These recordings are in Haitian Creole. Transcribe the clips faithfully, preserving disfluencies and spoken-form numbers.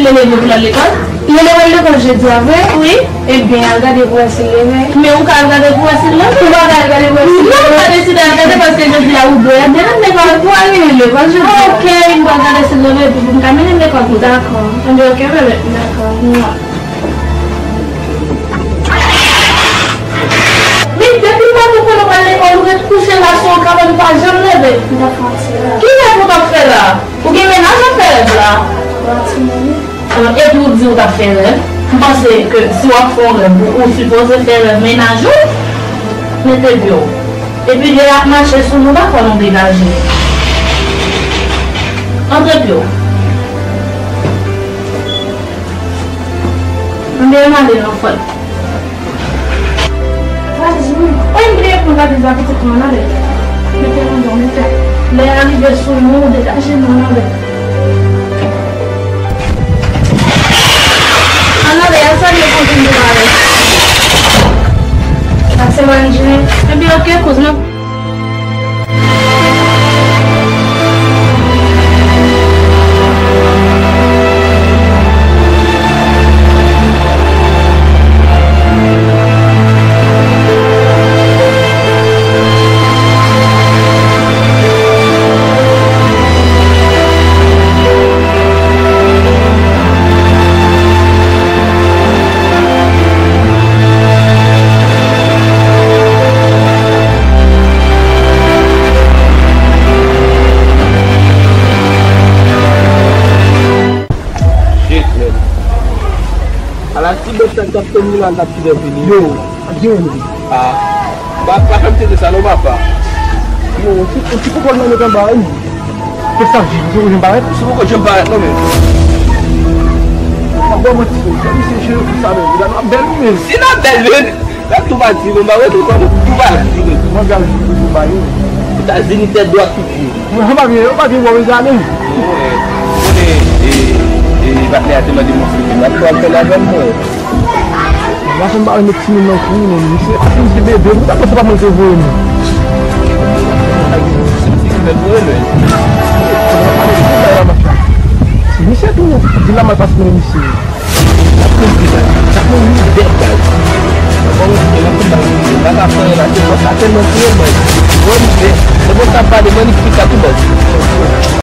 Leve pou l al lekòl? Li leve l lekòl jodi a vre? Wi. Ebyen, al gade pou wè si l leve. Men ou ka al gade pou wè si l leve? Ou pa ka al gade pou wè si l leve? Non, ou pa deside al gade paske jodi a ou dwe al mennen l lekòl. Ou al mennen l lekòl jodi a? Ok, m pral gade si l leve epi pou m ka mennen l lekòl pou tèl. Dakò. Ebyen, ok, bebe. Dakò. Mwa. Men depi maten ou konnen w pral lekòl, ou ret kouche la sou yon kabann, ou pa janm leve. M t ap fè yon ti rèv. Ki rèv ou t ap fè la? Ou gen mennaj w ap fè rèv la? Yon ti moman. Epi ou di ou t ap fè rèv. M panse ke si w ap fè yon rèv, ou, ou sipoze fè rèv mennaj ou. Mete pye w. Epi lè y ap mache sou nou, pa fò nou degaje. Antre pye w. M te mande nou fòt. Valiz mwen. Oy, m bliye pran valiz la, pitit mwen, ann ale. Mete nan men w, mete. Lè a rive sou nou, degaje nou, ann ale. Ann ale, al salye kouzin nou, ale. Sa se manje. Ebyen, ok, kouz, mwen. Shit, man. Ala ti bèt sa k t ap tann li la, l t ap kidnape li. Yo, gen yon. Ah. Pa, pa fè m tete sa non, papa. Yo, yon ti, yon ti poko l nan met anba, wi. Fè sa, Jim, ou janm parèt? Ou poko janm parèt non, men. Ap ba w manti, men. Misye, jere pou sa, men. Gad, w ap bèl, wi, men. Si n ap bèl, men. Gad tou pati, men. M pa wè tou kòman tou pati, men. Mwen, gad, jim pou ba yo. Etazini, tèt dwat, tout pye. Mwen, mwen pa byen, mwen pa byen, mwen, gade. Mwen, mwen, e, e, patnè a te mande m yon sou, m ap pral fè l avè m, mwen. Gason pa renmen timoun nan kouri, men misye, misye bebe, ou ta panse pa mwen te voye nou? Se misye ki fè l voye nou. Se misye tou, di la mal pase men misye. Sa pou di la, sa pou di bèt, guys. Bon, e la pou ta, la ka fè la, se bon, sa tèlman kouri, man. Bon, bèt. Se bon, sa pale, man, li fika tou, bèt.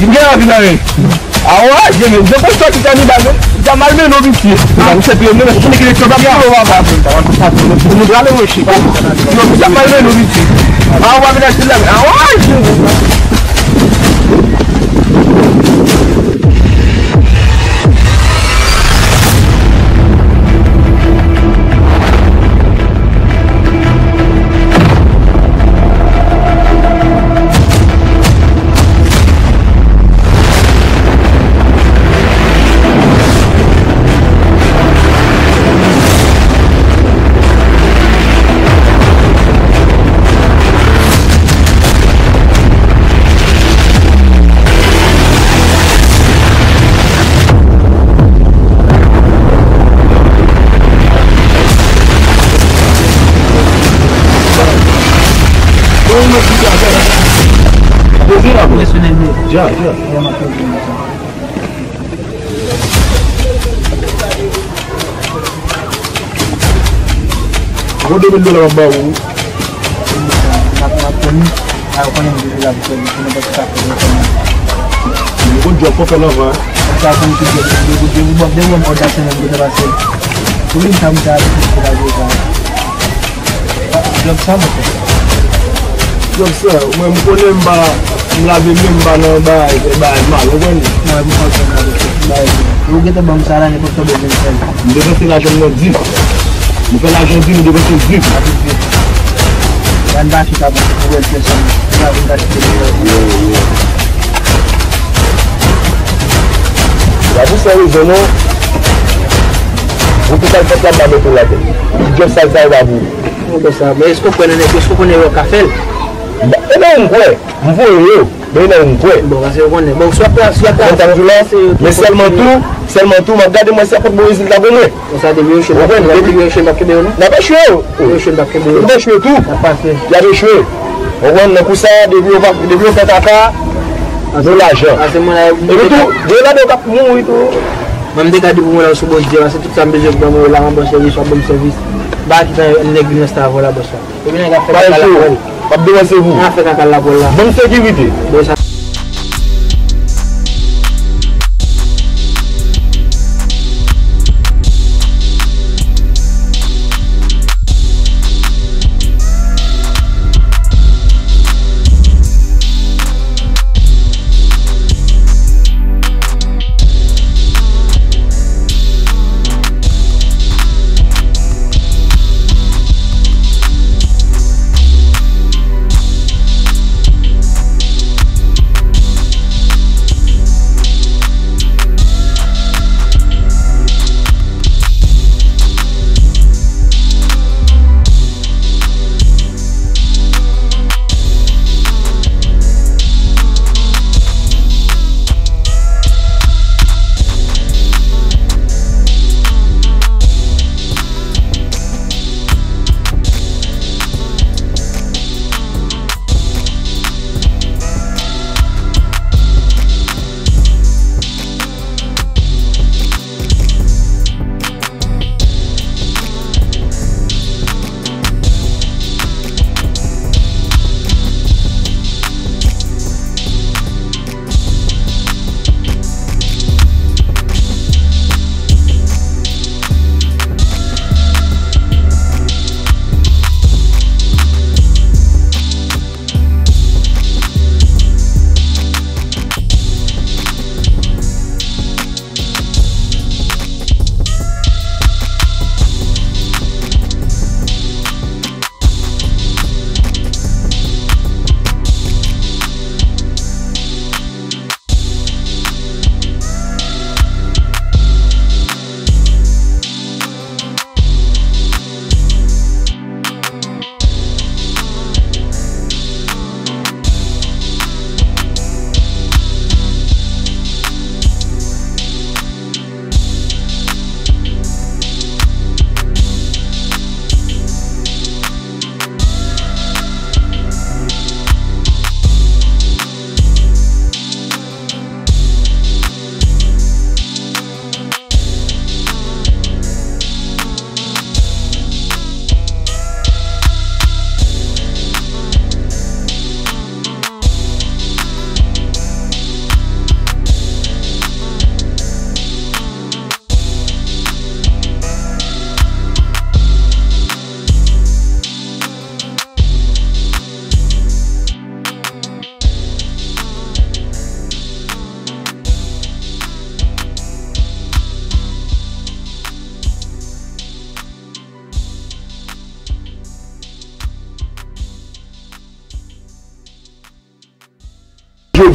Vin gen la, vin la, vin. Awa, je men, je konn sòti kanibal, non? Li ta malmennen w, misye. Ah, misye, pi, non, non, se ki leksyon, pa pran, pa pran. Li ta malmennen w, misye. Awa, men achte la. Awa, je men. Gon de mil dola m ap ba ou. M ap, m ap tann. A, ou konnen m deja la pou sèvis, ou konnen pa ki sa fè m fè mal. Ou konn djòb, fò fè l anvan, hein. Sa fè m tout djòb, depi, depi, depi, depi m òd la semèn, kote pase. Ou vin sa, m sa, m sa, m sa. Djòb sa, monchè. Djòb sa, mwen, m konnen m pa, m lave men m pa nan bagay, fè bagay mal, ou konprann? Mwen, m konprann sa, m lave men m. Ou gentan ban m sa la, nenpòt kòb ou vin fè l. M depanse lajan m nan dim. M fè lajan dim, m depanse dim. Ann pa chita pou, pou wè pyès sa. M pa vin achte. Yo, yo. La pou sa rezon non. Ou pou kal fèt la ba mete la tèt. Ti djòb sal sa yo ba pou. Bon, bon, sa, men èske w kwè nan nèg yo? Èske w konnen yo ka fè l? Ba, e nan ou m kwè. M voye yo. Men e nan ou m kwè. Bon, paske w konnen. Bon, si w ap tra-, si w ap tra-, Konn sa m di w la? Men sèlman tou, sèlman tou, m ap gade mwen si ap pot bon rezilta pou mwen. Konsa depi yo echwe, depi yo echwe, n p ap kenbe yo non. N ap echwe yo. Depi yo echwe, n p ap kenbe yo. N ap echwe tou. N ap pase. Y ap echwe. Ou konprann, nan kou sa, depi yo pa, depi yo fè kaka, nou lajan. Epi tou, gen ladan yo k ap mouri tou. Mwen, m te ka di pou mwen la sou Bondye, paske tout sa m bezwen pou mwen la, m ap ban sèvis, w ap ban m sèvis. M pa kite nèg vin reste avè w la, bòs la. Epi nèg ap fè kaka la pou l. W ap depanse pou. Nèg ap fè kaka la pou l la. Ban m sekirite. Bon, sa.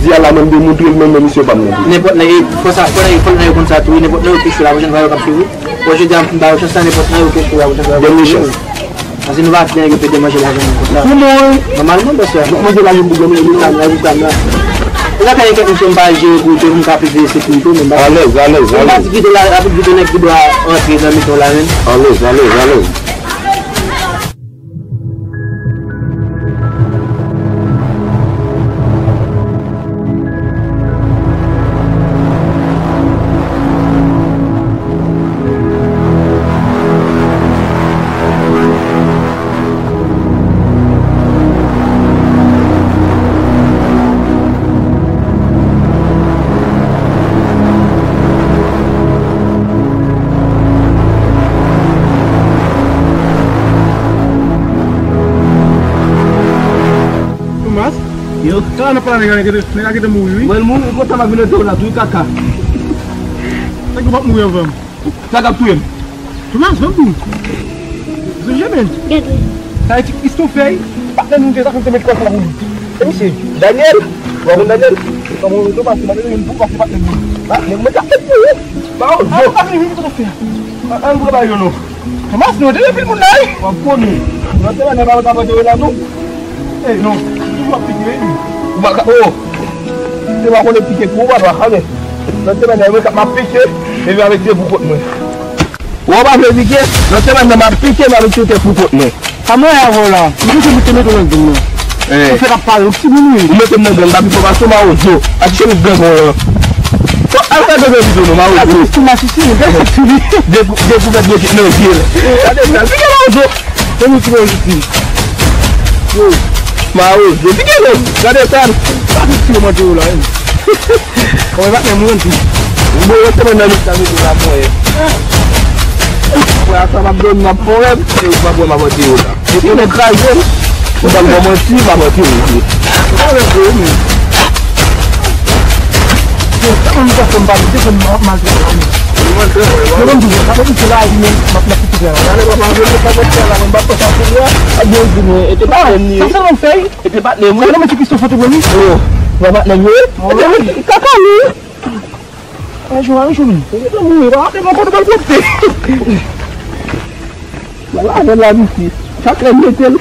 Yala mwen demontre l, men mwen misye pa m non plis. Nenpòt nèg, fò sa, fò nèg, fò nèg yo konn sa tou wi, nenpòt nèg yo k echwe la pwochèn fwa yo k ap swiv wi. Bon, jodi a m ba yo chans la, nenpòt nèg yo k echwe la pwochèn fwa yo k ap swiv wi. Gen yon chans. Paske nou pa vle nèg yo pede manje lajan nou konsa. Kòman wi? Nòmalman, bòs la. Manje lajan pou granmoun yo, nou ka, nou ka, nou ka. E sa fè gen kèk misye m pa jere pou yo, pou m ka pede sekirite, men m pa. Alèz, alèz, alèz. M pa di kite la, apre kite nèg ki dwa antre nan mitan la menm. Alèz, alèz, alèz. Thomas? Yo. Sa nan pale nèg la kite, nèg la kite mouri wi. Mwen mouri kontan m ap vin nan tè w la tou wi kaka. Nèg ou p ap mouri anvan m. Sa k ap touye m. Thomas, ban m di w. Sonje men. Gade. Sa e ti Christopher, patnè nou te sa fè te met kòs la pou li. E misye, Daniel, w a konn Daniel? Kòman w Thomas, se patnè nou, pou pase patnè nou. Patnè mwen ka fèt pou ou. Ba ou zo. Patnè nou, Christopher. An, an, pou ba yo non. Thomas, nou te anpil moun la wi. W ap konnen. Nan te la, nan pa ka pote yo la non. Ey, non. Toujou ap pike wi. Ou pa ka, oh. Se pa konnen pike kou, papa, ale. Nan te la, nan mwen k ap m ap pike, epi avèk se pou kont mwen. Ou pa vle pike, nan te la, nan m ap pike, m avèk se pou kont mwen. Sa mwen avè w la, mwen se mete mete nan gang nan. Eh. Ou fèk ap pale, ou ti moun wi. Ou mete m nan gang, pa pi fò pase w, mawozo. Ak chemiz gang ou an. Fò al fè gang nan videyo non, mawozo. Ak chemiz tou masisi, gade se ti li. Dekou, dekouvèt gen kit nan zye l. Gade sa, pike mawozo. Se nou ti mawozo ti. Yo. Mawozo, pike non. Gade sa. Sa se ti yo mande yo la, wi. Kòman patnè m rann tou? Bon, yo te mande nan mitan videyo la, mwen. Mwen, sa m ap jwenn, m ap fè yon rèv, e ou p ap wè m ap antre yo la. Epi nou kraze m. Ou pa m fè manti, m ap antre yo. Ou pa wè vre, men. Yo, sa mwen m pa fè m pa mete fè m maltrete la, men. Yo, mwen m di, sa mwen di, se la, men, m ap, m ap fouti fè la. Gade, papa, m ap fè la, mwen m pa fè sa pou mwen. A, Bondye, mwen, e te pa mwen ni. Sa, sa mwen fè. E te patnè m wi. Sa nan men ti Christopher te pran wi. Oh, se pa patnè m yo wi. Oh, wi. Kaka li. Ay, jou, ay, jou, men. Ou gentan mouri, pa te bon kote bal pwopte. Wala, avè l la, misye. Chak lè m mete l.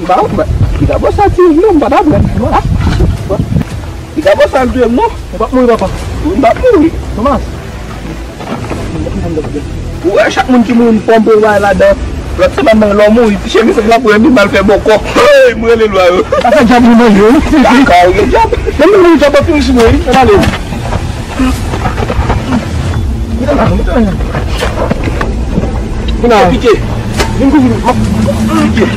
Ba, ba, li ka bon sa tiye m non, m pa ta pran. Li ka bon sa l touye m non. Ou p ap mouri, papa. M p ap mouri. Thomas. Ou wè chak moun ki mouri m ponpe w bay ladan. Lòt semèn nan lè w mouri, ti chemiz la pou epi m al fè bòkò. Hey, m rele lwa yo. Sa fè djab li manje wi. Kaka, ou gen djab. Menm mwen djab ap fini sou mwen wi. Ann ale. Vin la, vin la. Vin la. Pike. Vin kouvri m. M ap pike.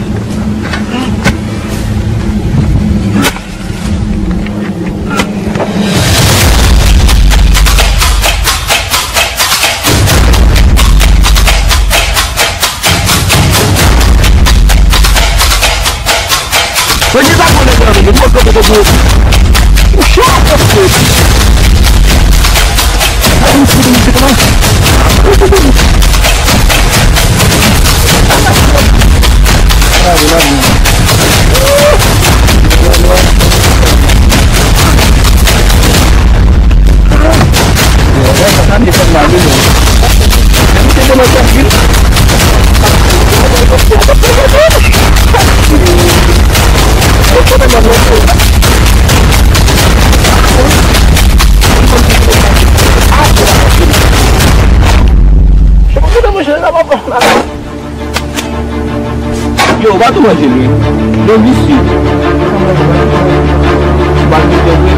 Premye zafè nèg la, men, mwen kote kote. Ou cho, mesye. Yo, ou pa tou manje l wi. Yo visye. Ou pa tou manje l wi.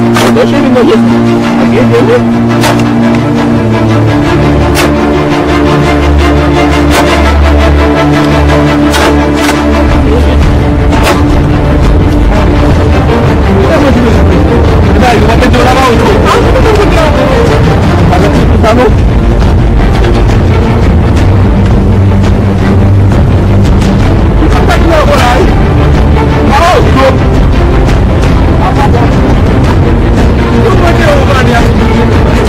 Ou pa tou manje l wi. Ou pa tou manje l wi. Ou pa tou manje l wi. Ou pa tou manje l wi.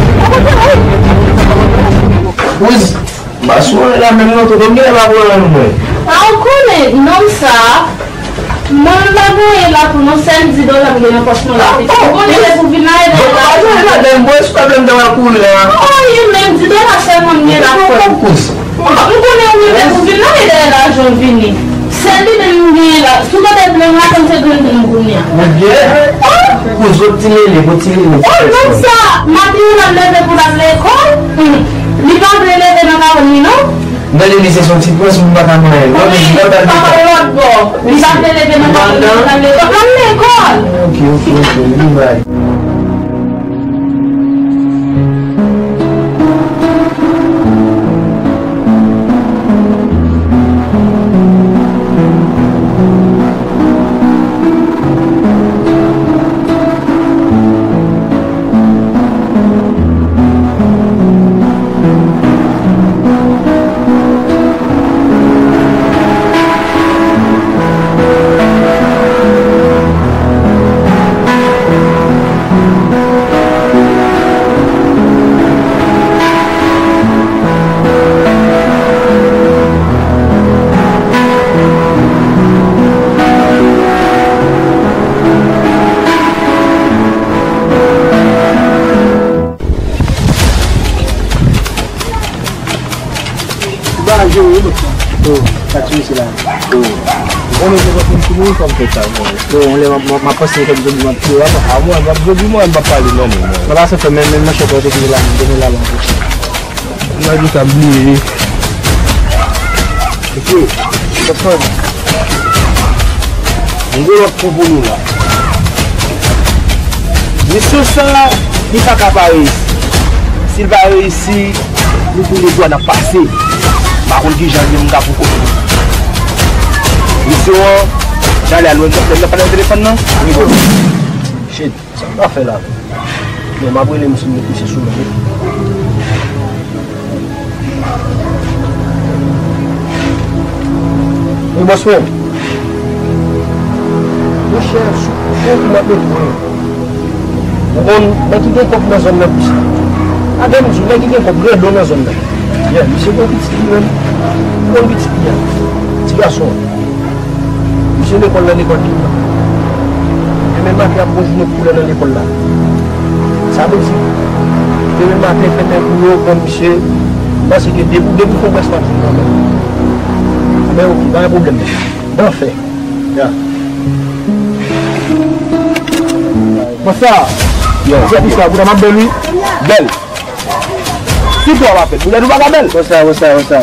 Wouz, m pa sou anyen la menm non, tonton m genlè pa pran anyen mwen. A, ou konnen nonm sa a. Mwen m pa genyen lakou non, sèl di dola m gen nan pòch mwen la, pitit. M konnen lè pou vin la, e lè la. Bon, pa gen ladan, m bwè sou tab la, m ta pral kouri la. Oh, wi, menm di dola sèlman m gen la, frè. Kouz. M konnen ou rive pou vin la, e lè lajan vini. Sèl li menm m genyen la. Sou kote m nan, m rakonte grenn pou nou kounye a. Ou byen? Oh! Kouz, pot ti lele, pot ti lele. Oh, non, sa, maten an, l ap leve pou l al lekòl. Hmm. Li pa vle leve nan kawon li, non. Gade misye se yon ti prens, moun pa ka manyen l. Wi, papa lòt bò. Li pa vle leve nan kawon li, l al lekòl. L al lekòl. Ok, ok, ok, li bay. Ba jere wi, bòs la. Oh, sa ti mesye la. Oh. Ou konnen se bòs mwen ki mouri, fò m fè sa, mwen. Bon, on lè m ap, m ap, m ap panse kèk jodi m ap tiye w apa. A mwen, m ap jodi mwen, m p ap pale nan non, mwen. Mwen pa se fè, men, men manchèt ou te gen la, m te gen la, la. Mwen di sa bliye. Mesye, bòs mwen. M gen lòt kou pou nou la. Misye sa, li pa ka pa reyisi. Si l pa reyisi, nou tou le twa n ap pase. M pa konn kijan l ye, m ka pou kote. Misye an, Dale a lwen, m ap pale nan telefòn nan. Shit, sa m ka fè la menm? Non, m ap rele misye, m met misye sou men. Wi, bòs mwen. Monchè, sou kou m ap met mwen. Ou konn nèg ki gen kòb nan zòn nan konsa? Adan m di w, nèg ki gen kòb rèd nan zòn nan. Yeah, misye gen pitit li menm. Ou konn pitit li a? Ti gason an. Misye lekòl nan lekòl li. Demen maten ap gon jounen koulè nan lekòl la. Sa vle di, demen maten fè nèg ou yo pran misye, m panse ke depi, depi fon près pa vin kanmenm. Anben, oke, pa gen pwoblèm. Bon fè. Ya. Bòs la. Yo. Bòs la, bòs la, bòs la, m ap bèl wi. Bèl. Si twa pa fèt, poutèt ou pa ka bèl. Konsa, konsa, konsa.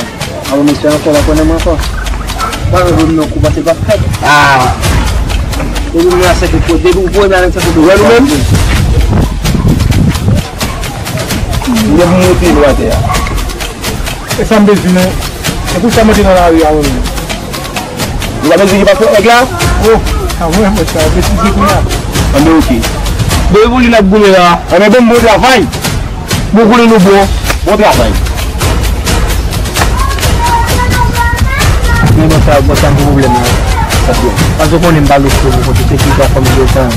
Awo, mesye ankò pa konnen mwen ankò. Pa vle vòlè m nan kou pase l pa fèt. Ah. Depi m nan sèk kote, depi ou voye m nan sèk kote. Ou wè nou menm? M gen pou monte nou atè a. E sa m bezwen, non. E pou sa m antre nan lari a, wi. Ou pa bezwen ki paspò nèg la? Oh, a mwen, mwen sa, presize kounye a. Anben, oke. Bon, e pou li n ap goumen la. Anben, bon, bon travay. Bon koule nou bon. Bon travay. Men bon sa, bon sa, m gen pwoblèm la. Sa byen. Paske w konnen m pa lòt kote, kote se ki ka fè m desann.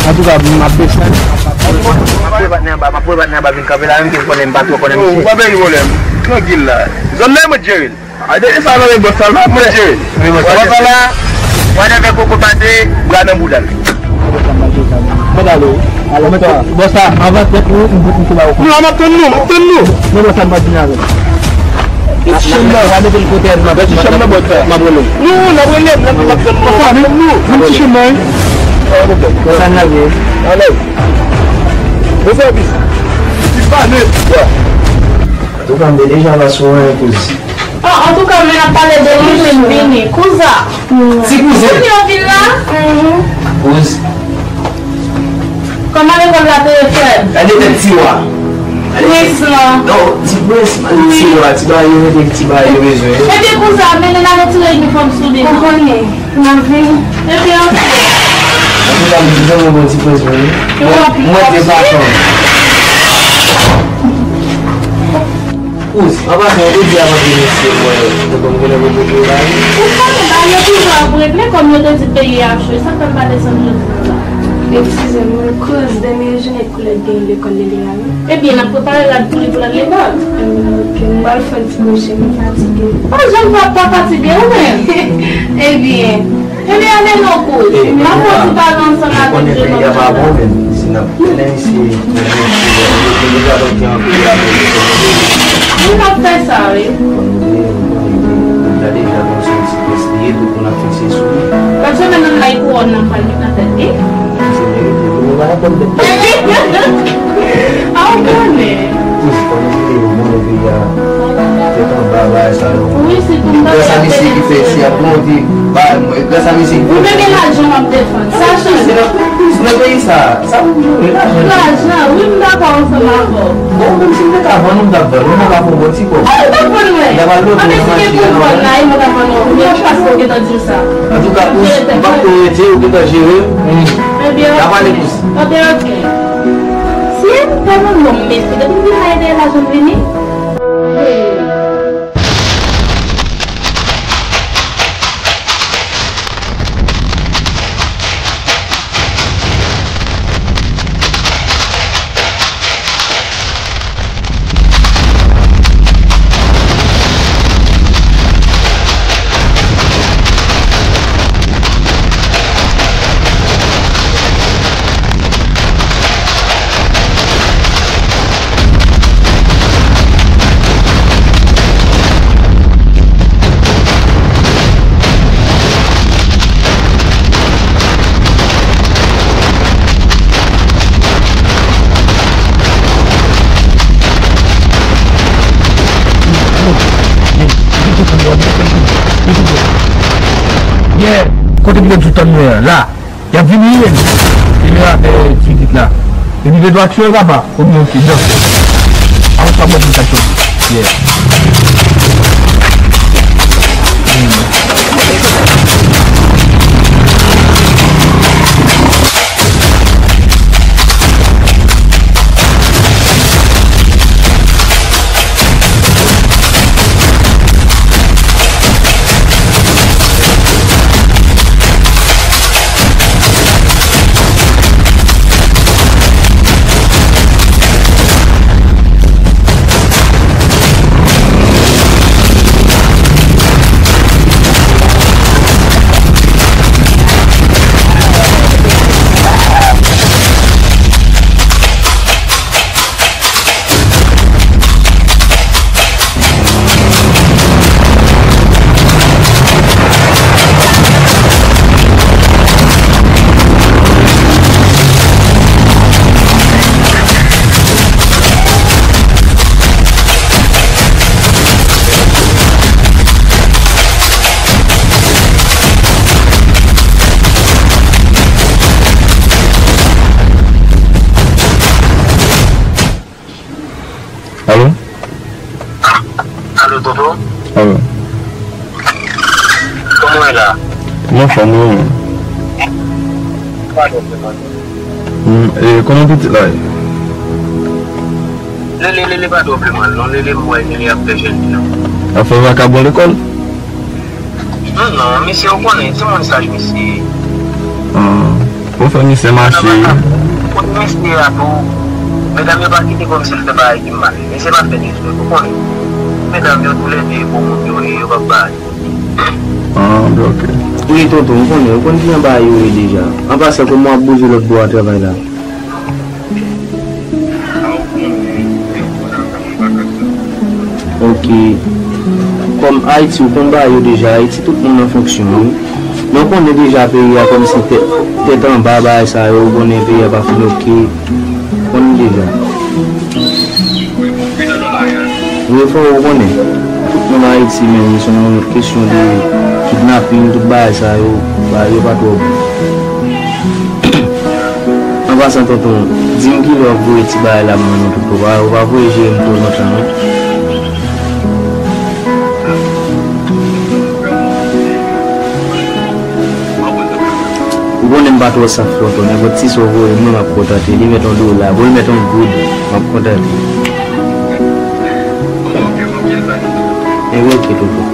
Antouka, m ap desann. M ap voye patnè anba, m ap voye patnè anba vin kanpe la, menm ke m konnen m pa twò konnen misye. Ou pa bay li pwoblèm. Trankil la. Zòn nan, mwen jere l. A, de sa nan men bòs la, mwen jere l. Bòs la, mwen avèk koko pate, bra nan bouda l. Mwen ale, wi. Alò, bòs la, avan tèt ou, m bout m tou ba ou. Non, m ap tann nou, m ap tann nou. Non, bòs la, m pa vin avè l. Ti chanm nan, w a mete l kote m ap, ti chanm nan bòt la. M ap rele w. Non, n ap rele m, n ap, n ap tann nou. Papa, men, men ti chanm nan, wi. Sa n ap ye. Alè. Bon sèvis. Ti pa ne. Antouka, m te deja la sou anyen, kouz. Ah, antouka, men n ap pale de li, men vini. Kouza. Ti kouzen. Kounye w vin la? Kouz. Kòman lekòl la te ye, frè m? Gade tèt ti wa. Prens lan. Non, ti prens, man, ti wa, ti bagay yo mete, ti bagay yo bezwen. Ebyen, kouzen, mennen n al retire inifòm sou li. Ou konnen, n ap vini. Ebyen, antre. Antouka, m di zanmi bon ti prens mwen, wi. Mwen, mwen te pa fanm. Kouz, an pasan, ou te di avan ke mesye mwen, mwen konn konnen mwen te la, wi. Ou konnen, bagay yo toujou ap regle, kòm yo te di peyi a cho, sa fè m pa desann jodi a la. Eskize m, mwen koz dènye jounen koulèv gen lekòl li li a, wi. Ebyen, n ap prepare rad pou li pou l al lekòl. Ebyen, ok, m pral fè yon ti kouche, m fatige. Pa janm pa, pa fatige, ou menm. Ebyen, ebyen, ale non, kouz. M ap fè yon ti pale ansanm avèk Jewòm. Konnen peyi a pa bon, men si n ap mennen isi, mennen isi, nou deja bloke anpil avèk lekòl. Wi, m ap fè sa, wi. Fò nou veye, nou veye, nou veye. Deja, deja, bon, se yon ti pyès li ye, tout moun ap fikse sou li. Lòt semèn nan, m bay kouwòn nan, m pral met nan tèt li. Se merite, nou pa nan pòt tèt. A, ou konnen. Wi, konnen peyi, ou konnen peyi a. Tèt anba, bagay sa yo. Wi, sitou m ta. Gras a mesye ki fè isi a, bon, di, ba, gras a mesye ki fè. Ou menm gen lajan w ap defann. Sa chanje. Se nan, se nan peyi sa. Sa pou jere lajan. Lajan, wi, m dakò ansanm avè w. Bon, menm si m te ka vann ou, m t ap vann ou, mwen ka fè yon bon ti kòb. Ah, ou t ap vann mwen? M t ap al lote nan machin nan. Mwen pa kwè w gentan di m sa. Antouka, ou, m p ap ko rete, ou gentan jere m. Ebyen, n ap ale kouzen. Ebyen, ok. Si m tèlman nonm mesye, depi m vin la, e dèyè lajan m vini. Yeah, kote m te di tann mwen an la. Y ap vini, wi, men. Jeneratè ti pitit la. Epi de dwa tchwè papa. Oubyen oke, dòk. Avan sa mwen vin sa chòt. Yeah. Alo? Alo, Toto? Alo. Kòman w ye la? Mwen anfòm, wi, mwen. Padon, se mwen. Hmm, e kòman pitit la ye? Lele, Lele pa twò fè mal, non. Lele, m wè, Lele ap fè jèn fi an. Ap fè vakabon lekòl? Non, non, misye, ou konnen, se moun saj misye ye. Ah, ou fè misye mache. Kot mesye a tou, medam yo pa kite kòmsi l fè bagay ki mal. Mesye pa fè dezòd, ou konnen. Medam yo toulède bon moun yo ye, yo p ap bay. Ah, ben, ok. Wi, tonton, ou konnen, ou konn kijan bagay yo ye deja. An pasan, kòman w ap bouje lòt bò a travay la? Ok. Kòm Ayiti, ou konn bagay yo deja, Ayiti, tout moun an fonksyon, wi. Men w konnen deja peyi a kòmsi tèt, tèt anba, bagay sa yo, ou konnen peyi a pa fin ok. Ou konnen deja. Wi, frè, ou konnen. Tout moun Ayiti, menm, se yon kesyon de kidnaping, tout bagay sa yo, bagay yo pa twò bon. An pasan, tonton, di m kilè w ap voye ti bagay la ban mwen non, tonton. Pa, ou pa voye jere m twò lontan, non. Ou konnen m pa twò saf, tonton. Nenpòt ti sa w voye m, mwen, m ap kontante. Li mèt yon dola, bon, li mèt yon goud, m ap kontante. Ebyen, ok, tonton. Ebyen, ok, tonton.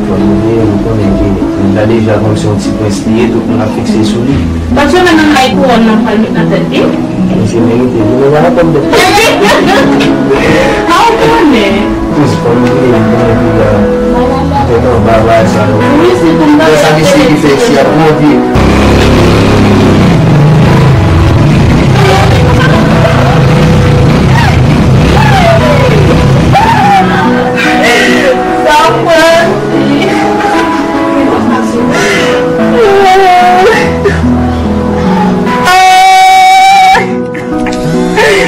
Fò nou veye, nou konnen ke Linda deja konn se yon ti prens li ye, tout moun ap fikse sou li. Panse menm nan may kouwòn nan pral met nan tèt li? Misye merite, li menm a la pòm de. A, ou konnen. Kouz, fò nou veye, nou konnen pi la. Tèt anba, bagay sa yo. Wi, se konn bagay sa misye ki fè isi a, gwo vye. Sa pran ti.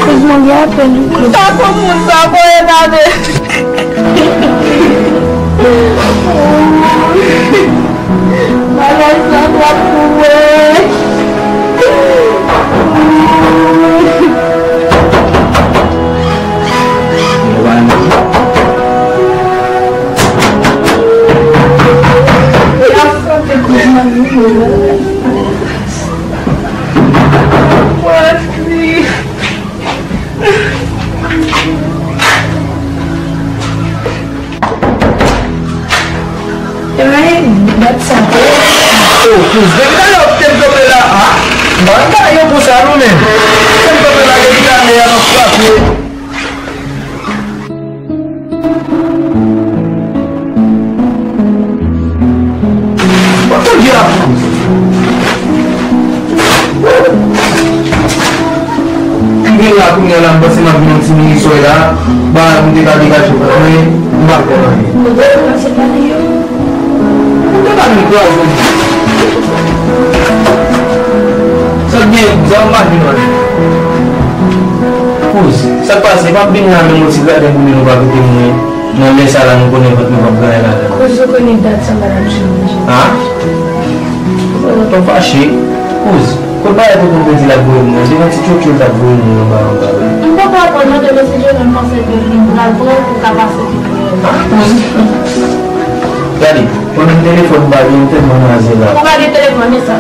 Kouz, mwen gen apèl wi, Kouz. Sa pou moun sa voye nan de. Bagay sa twòp pou mwen. Ay, dat sa. Oh, kouz, depi talè w te kanpe la, a? M pa ka yo pou sa, non, men. Te kanpe la depi talè a, m ap frape. Kote w ye a? M vin la kounye a la, m panse m ap jwenn yon ti minisòy la. Bagay pou m te ka degaje kòb mwen, m pa fè anyen. Ou te pa vin kraze m. Sa k gen, sa m pa jwenn anyen. Kouz, sa k pase? M ap vin la menm yon ti graten pou li nou pa kite mwen. Nan lè sa la, nou konnen vant nou p ap gen anyen ladan. Kouz, ou konnen dat sa pa t ap chanje. Ah? Ou pa fache. Kouz, kot bagay te konn di l ap voye moun nan? Se yon ti tchotcho l t ap voye moun anba anba wi. M poko aprann non, demen se jounen m panse ke li pral pran pou ka pase pou li. Ah, Kouz. Gade, pandan m telefòn m pa gen tèlman nan zye la. Ou pa gen telefòn, men sa.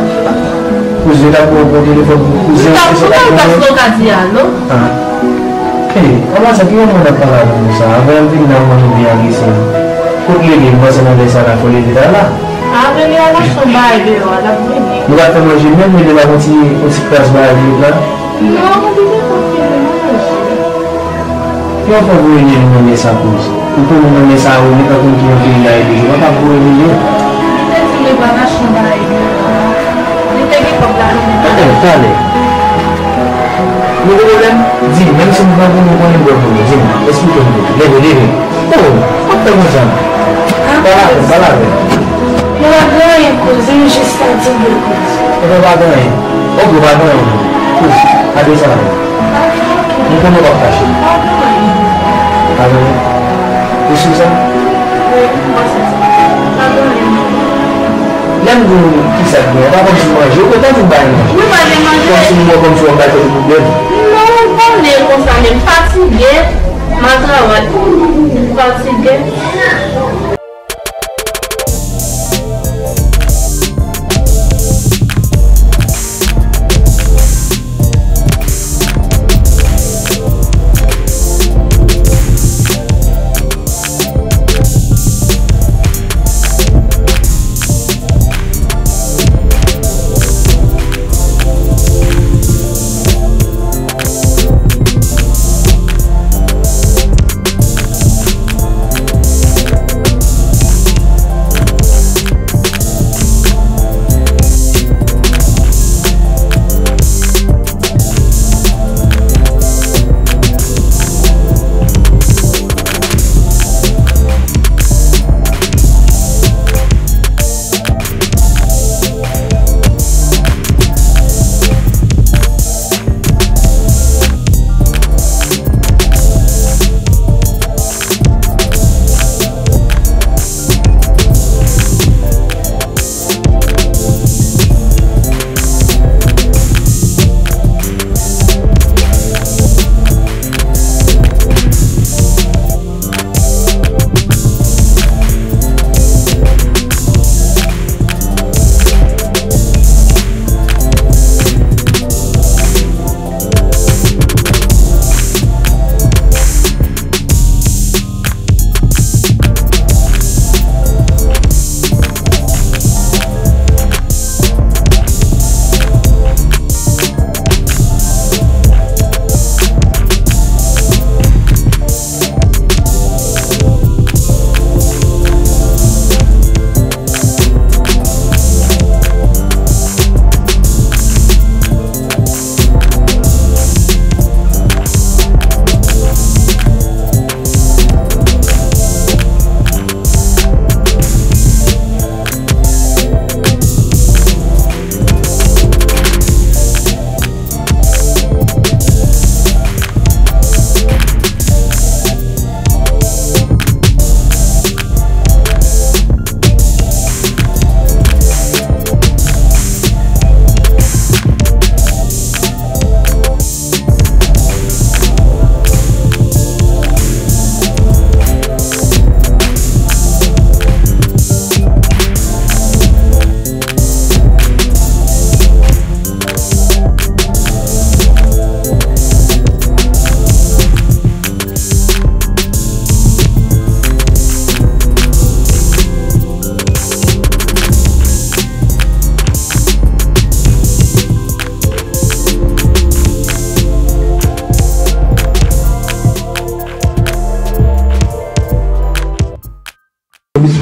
Kouz, yo t ap ba w bon telefòn pou kouzen an, se sa k ap fè. Ou pa ka di alo? Ah. Hey, anba sa, ki moun ap pale avè m konsa? Avè m vin la, mwen vin agrese m. Kot Lele? M panse nan lè sa la, fò Lele ta la. A, Lele al achte yon bagay deyò a, l ap vini. Nou pa fè manje menm, Lele pa gon ti, gon ti kras bagay li la? Non, li te konfime manje. Ki yon fè voye Lele nan lè sa, Kouz? Ou konnen nan lè sa, ou gentan konn ki yon peyi la ye deja, ou pa ka voye Lele. Li te di li pral achte yon bagay deyò a. Li te gen kòb la, li te... Talè, talè. Nou gen pwoblèm? Di m, menm si m pa konnen, ou konnen m pran pou nou. Di m, eksplike m tou. Leve, leve. Oh, w ap fè konsa. Pale avè m, pale avè m. Mwen pa gen anyen, Kouz, m jis fatige, Kouz. Ou pa gen anyen? Ok, ou pa gen anyen. Kouz, pa desann. M konnen w p ap fache. Pa gen anyen. Ou si sa? Wi, m panse sa. Pa gen anyen. Lè m di w kisa k gen, ou pa konn si w manje, ou gentan di w pa gen manje. Wi, pa gen manje. Kòmsi m wè kòmsi w ap bay tèt ou pwoblèm. Non, ou konnen konsa, men m fatige, m al travay, m fatige.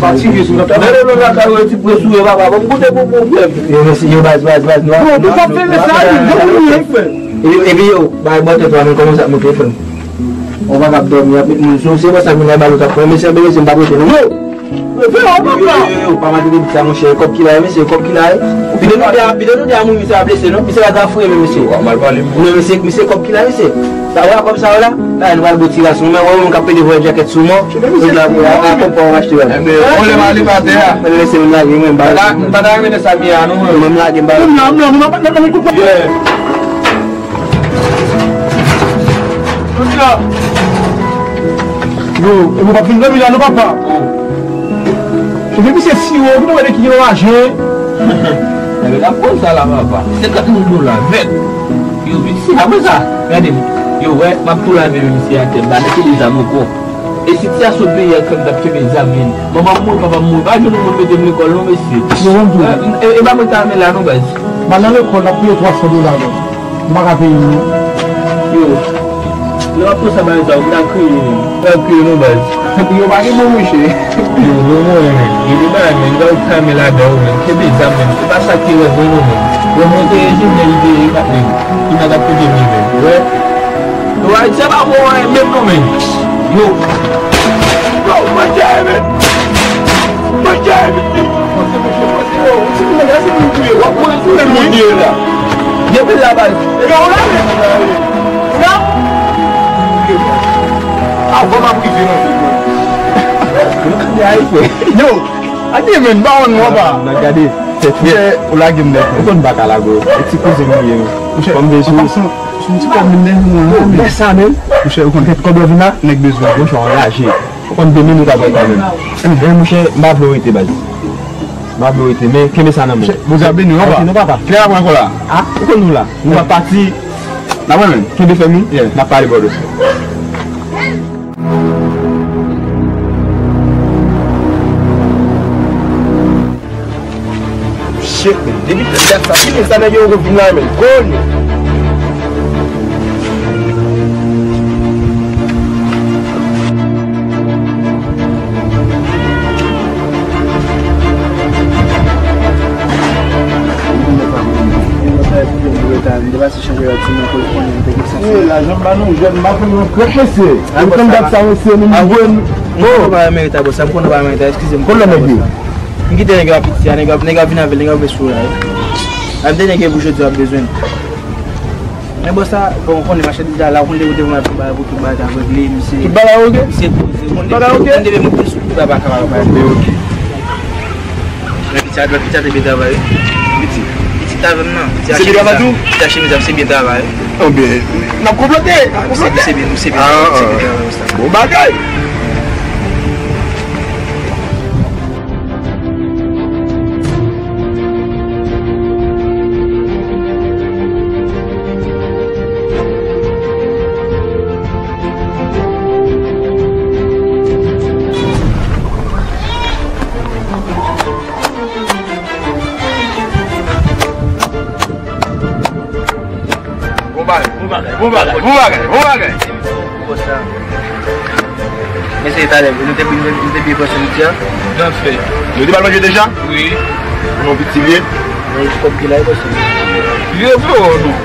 Fatige sou nan. Lè nou nan lakay ou, yo ti pran sou yo, papa. Ban m koute pou pwoblèm. Yo, mèsi, yo, baz, baz, baz, nou. Bon, nou p ap fè sa, nou, nou, nou, nou, nou. Epi, epi, yo, bay bò tèt ou a, men kòman sa ap monte, frè m? Ou pa kab dòmi, ap met moun sou, se konsa moun nan ba nou t ap pran, mesye, mesye, m p ap rete, non. Yo! Yo, yo, yo, yo, pa maltrete pitit sa, monchè. Kòb ki la, mesye, kòb ki la, wi. Pito nou di a, pito nou di a moun, misye a blese, non? Misye pa ta fouye, men, mesye. Ou mal pale. Non, mesye, misye, kòb ki la, mesye. Sa wè, kòb sa wè la? La, nou pral bò ti ras, nou, men wè, moun k ap pede voye djakèt sou mò. Ou di a, a, a, konpa, w achte, wè. Enben, ou lè m ale pa tè a. Mwen lese, m lage, mwen, m ba. Pa ta, pa ta renmen sa byen a, non, mwen. Mwen, m lage, m ba. Non, non, non, non, non, non, non, non. Yeah. Yo, e nou p ap vin dòmi la, non, papa? Epi misye siwo, nou wè de ki gen lajan. Gade la pòz sa la, papa. Senkant mil dola, vèt. Yo, vin si, apre sa, gade m. Yo, wè, m ap tou lave men misye atè, m pa mete li zam ankò. E sitiyasyon peyi a fè m t ap kenbe zam, men. Manman m mouri, papa m mouri, pa jwenn yon moun mete m lekòl, non, mesye. Yo, bon, e, e, e pa mwen ta men la, non, baz. M al nan lekòl, l ap peye twa san dola, non. M pa ka peye l, non. Yo, lè w ap konsa bagay sa, ou ta kriye, menm. Ou ta kriye, non, baz. Yo, pa gen bon, monchè. Yo, bon, mwen, menm. Gen de bagay, menm, lè ou ta men ladan, ou, menm. Kenbe zam, menm. Se pa sa ki rèv mwen, non, menm. Bon, mwen te enjenyè, li te, li pa, menm. Li pa t ap koute mwen, menm. Ou wè? Yo, Ayiti, se pa bon, menm, non, menm. Yo. Yo, mwen te, menm. Mwen te, menm. Yo, se pou nèg la, se pou touye. W ap mouri tou, menm, moun ye la. Depi la, baz. Yo, ou la, menm. Ou la? Avan m ap rive nan vil mwen. Yo, ade, menm, ba w non, pa. Nan gade, tèt frè, ou lage m nèt. Ou konn baka lago. E ti kouzen m li ye, menm. Monchè, kòm de sou. Son ti kòb vin dèyè mwen, oh, men sa menm. Monchè, ou konn kèt kòb la vin la, nèg bezwen, monchè, anraje. Ou konn de minit apre kanmenm. Enben, monchè, m pa vle w rete, baz. M pa vle w rete, men kenbe sa nan men w. Monchè, Bondye ap beni w, papa. Ok, non, papa. Kilè n ap wè ankò la? Ah, ou konn nou la. Nou pa pati. N ap wè menm. Kenbe fèm, wi. Yeah. N ap pale bò dosye. Shit, man. Depi dat sa fini, sa nèg yo vin la, men. Konye. Wi, lajan ba nou jèn, m pa fè nou krèk, mesye. Ou konn dat sa, mesye, nou mwen. Bon, pa merita, bòs, sa m konnen pa merita, eskize m. Konn lòt nèg yo. M kite nèg yo ap piti a, nèg yo ap, nèg yo ap vin avè l, nèg yo ap vin sou la, wi. A m te nèg pou jodi a bezwen. Men bòs la, bon, ou konnen machandiz la, la, ou konnen depi ou te vin pou bagay, pou tout bagay ta regle, misye. Tout bagay oke? Misye poze, ou konnen depi, ou konnen depi mwen plis ou pa kapab bagay. Oke. Men piti a, piti a te byen travay, wi. Piti. Piti tavèn nan, piti a chemiz la, piti a chemiz la, misye byen travay. Anben, n ap konplote, n ap konplote. Misye byen, misye byen, misye byen travay, bòs la. Bon bagay. Bon bagay, bon bagay, bon bagay, bon bagay, bon bagay. Bòs la. Men se talè, nou te, nou te, nou te byen panse midi a. Byen fè. Yo te ba l manje deja? Wi. Non, piti vye. Men kòb ki la, e bòs la. Vye vre, non.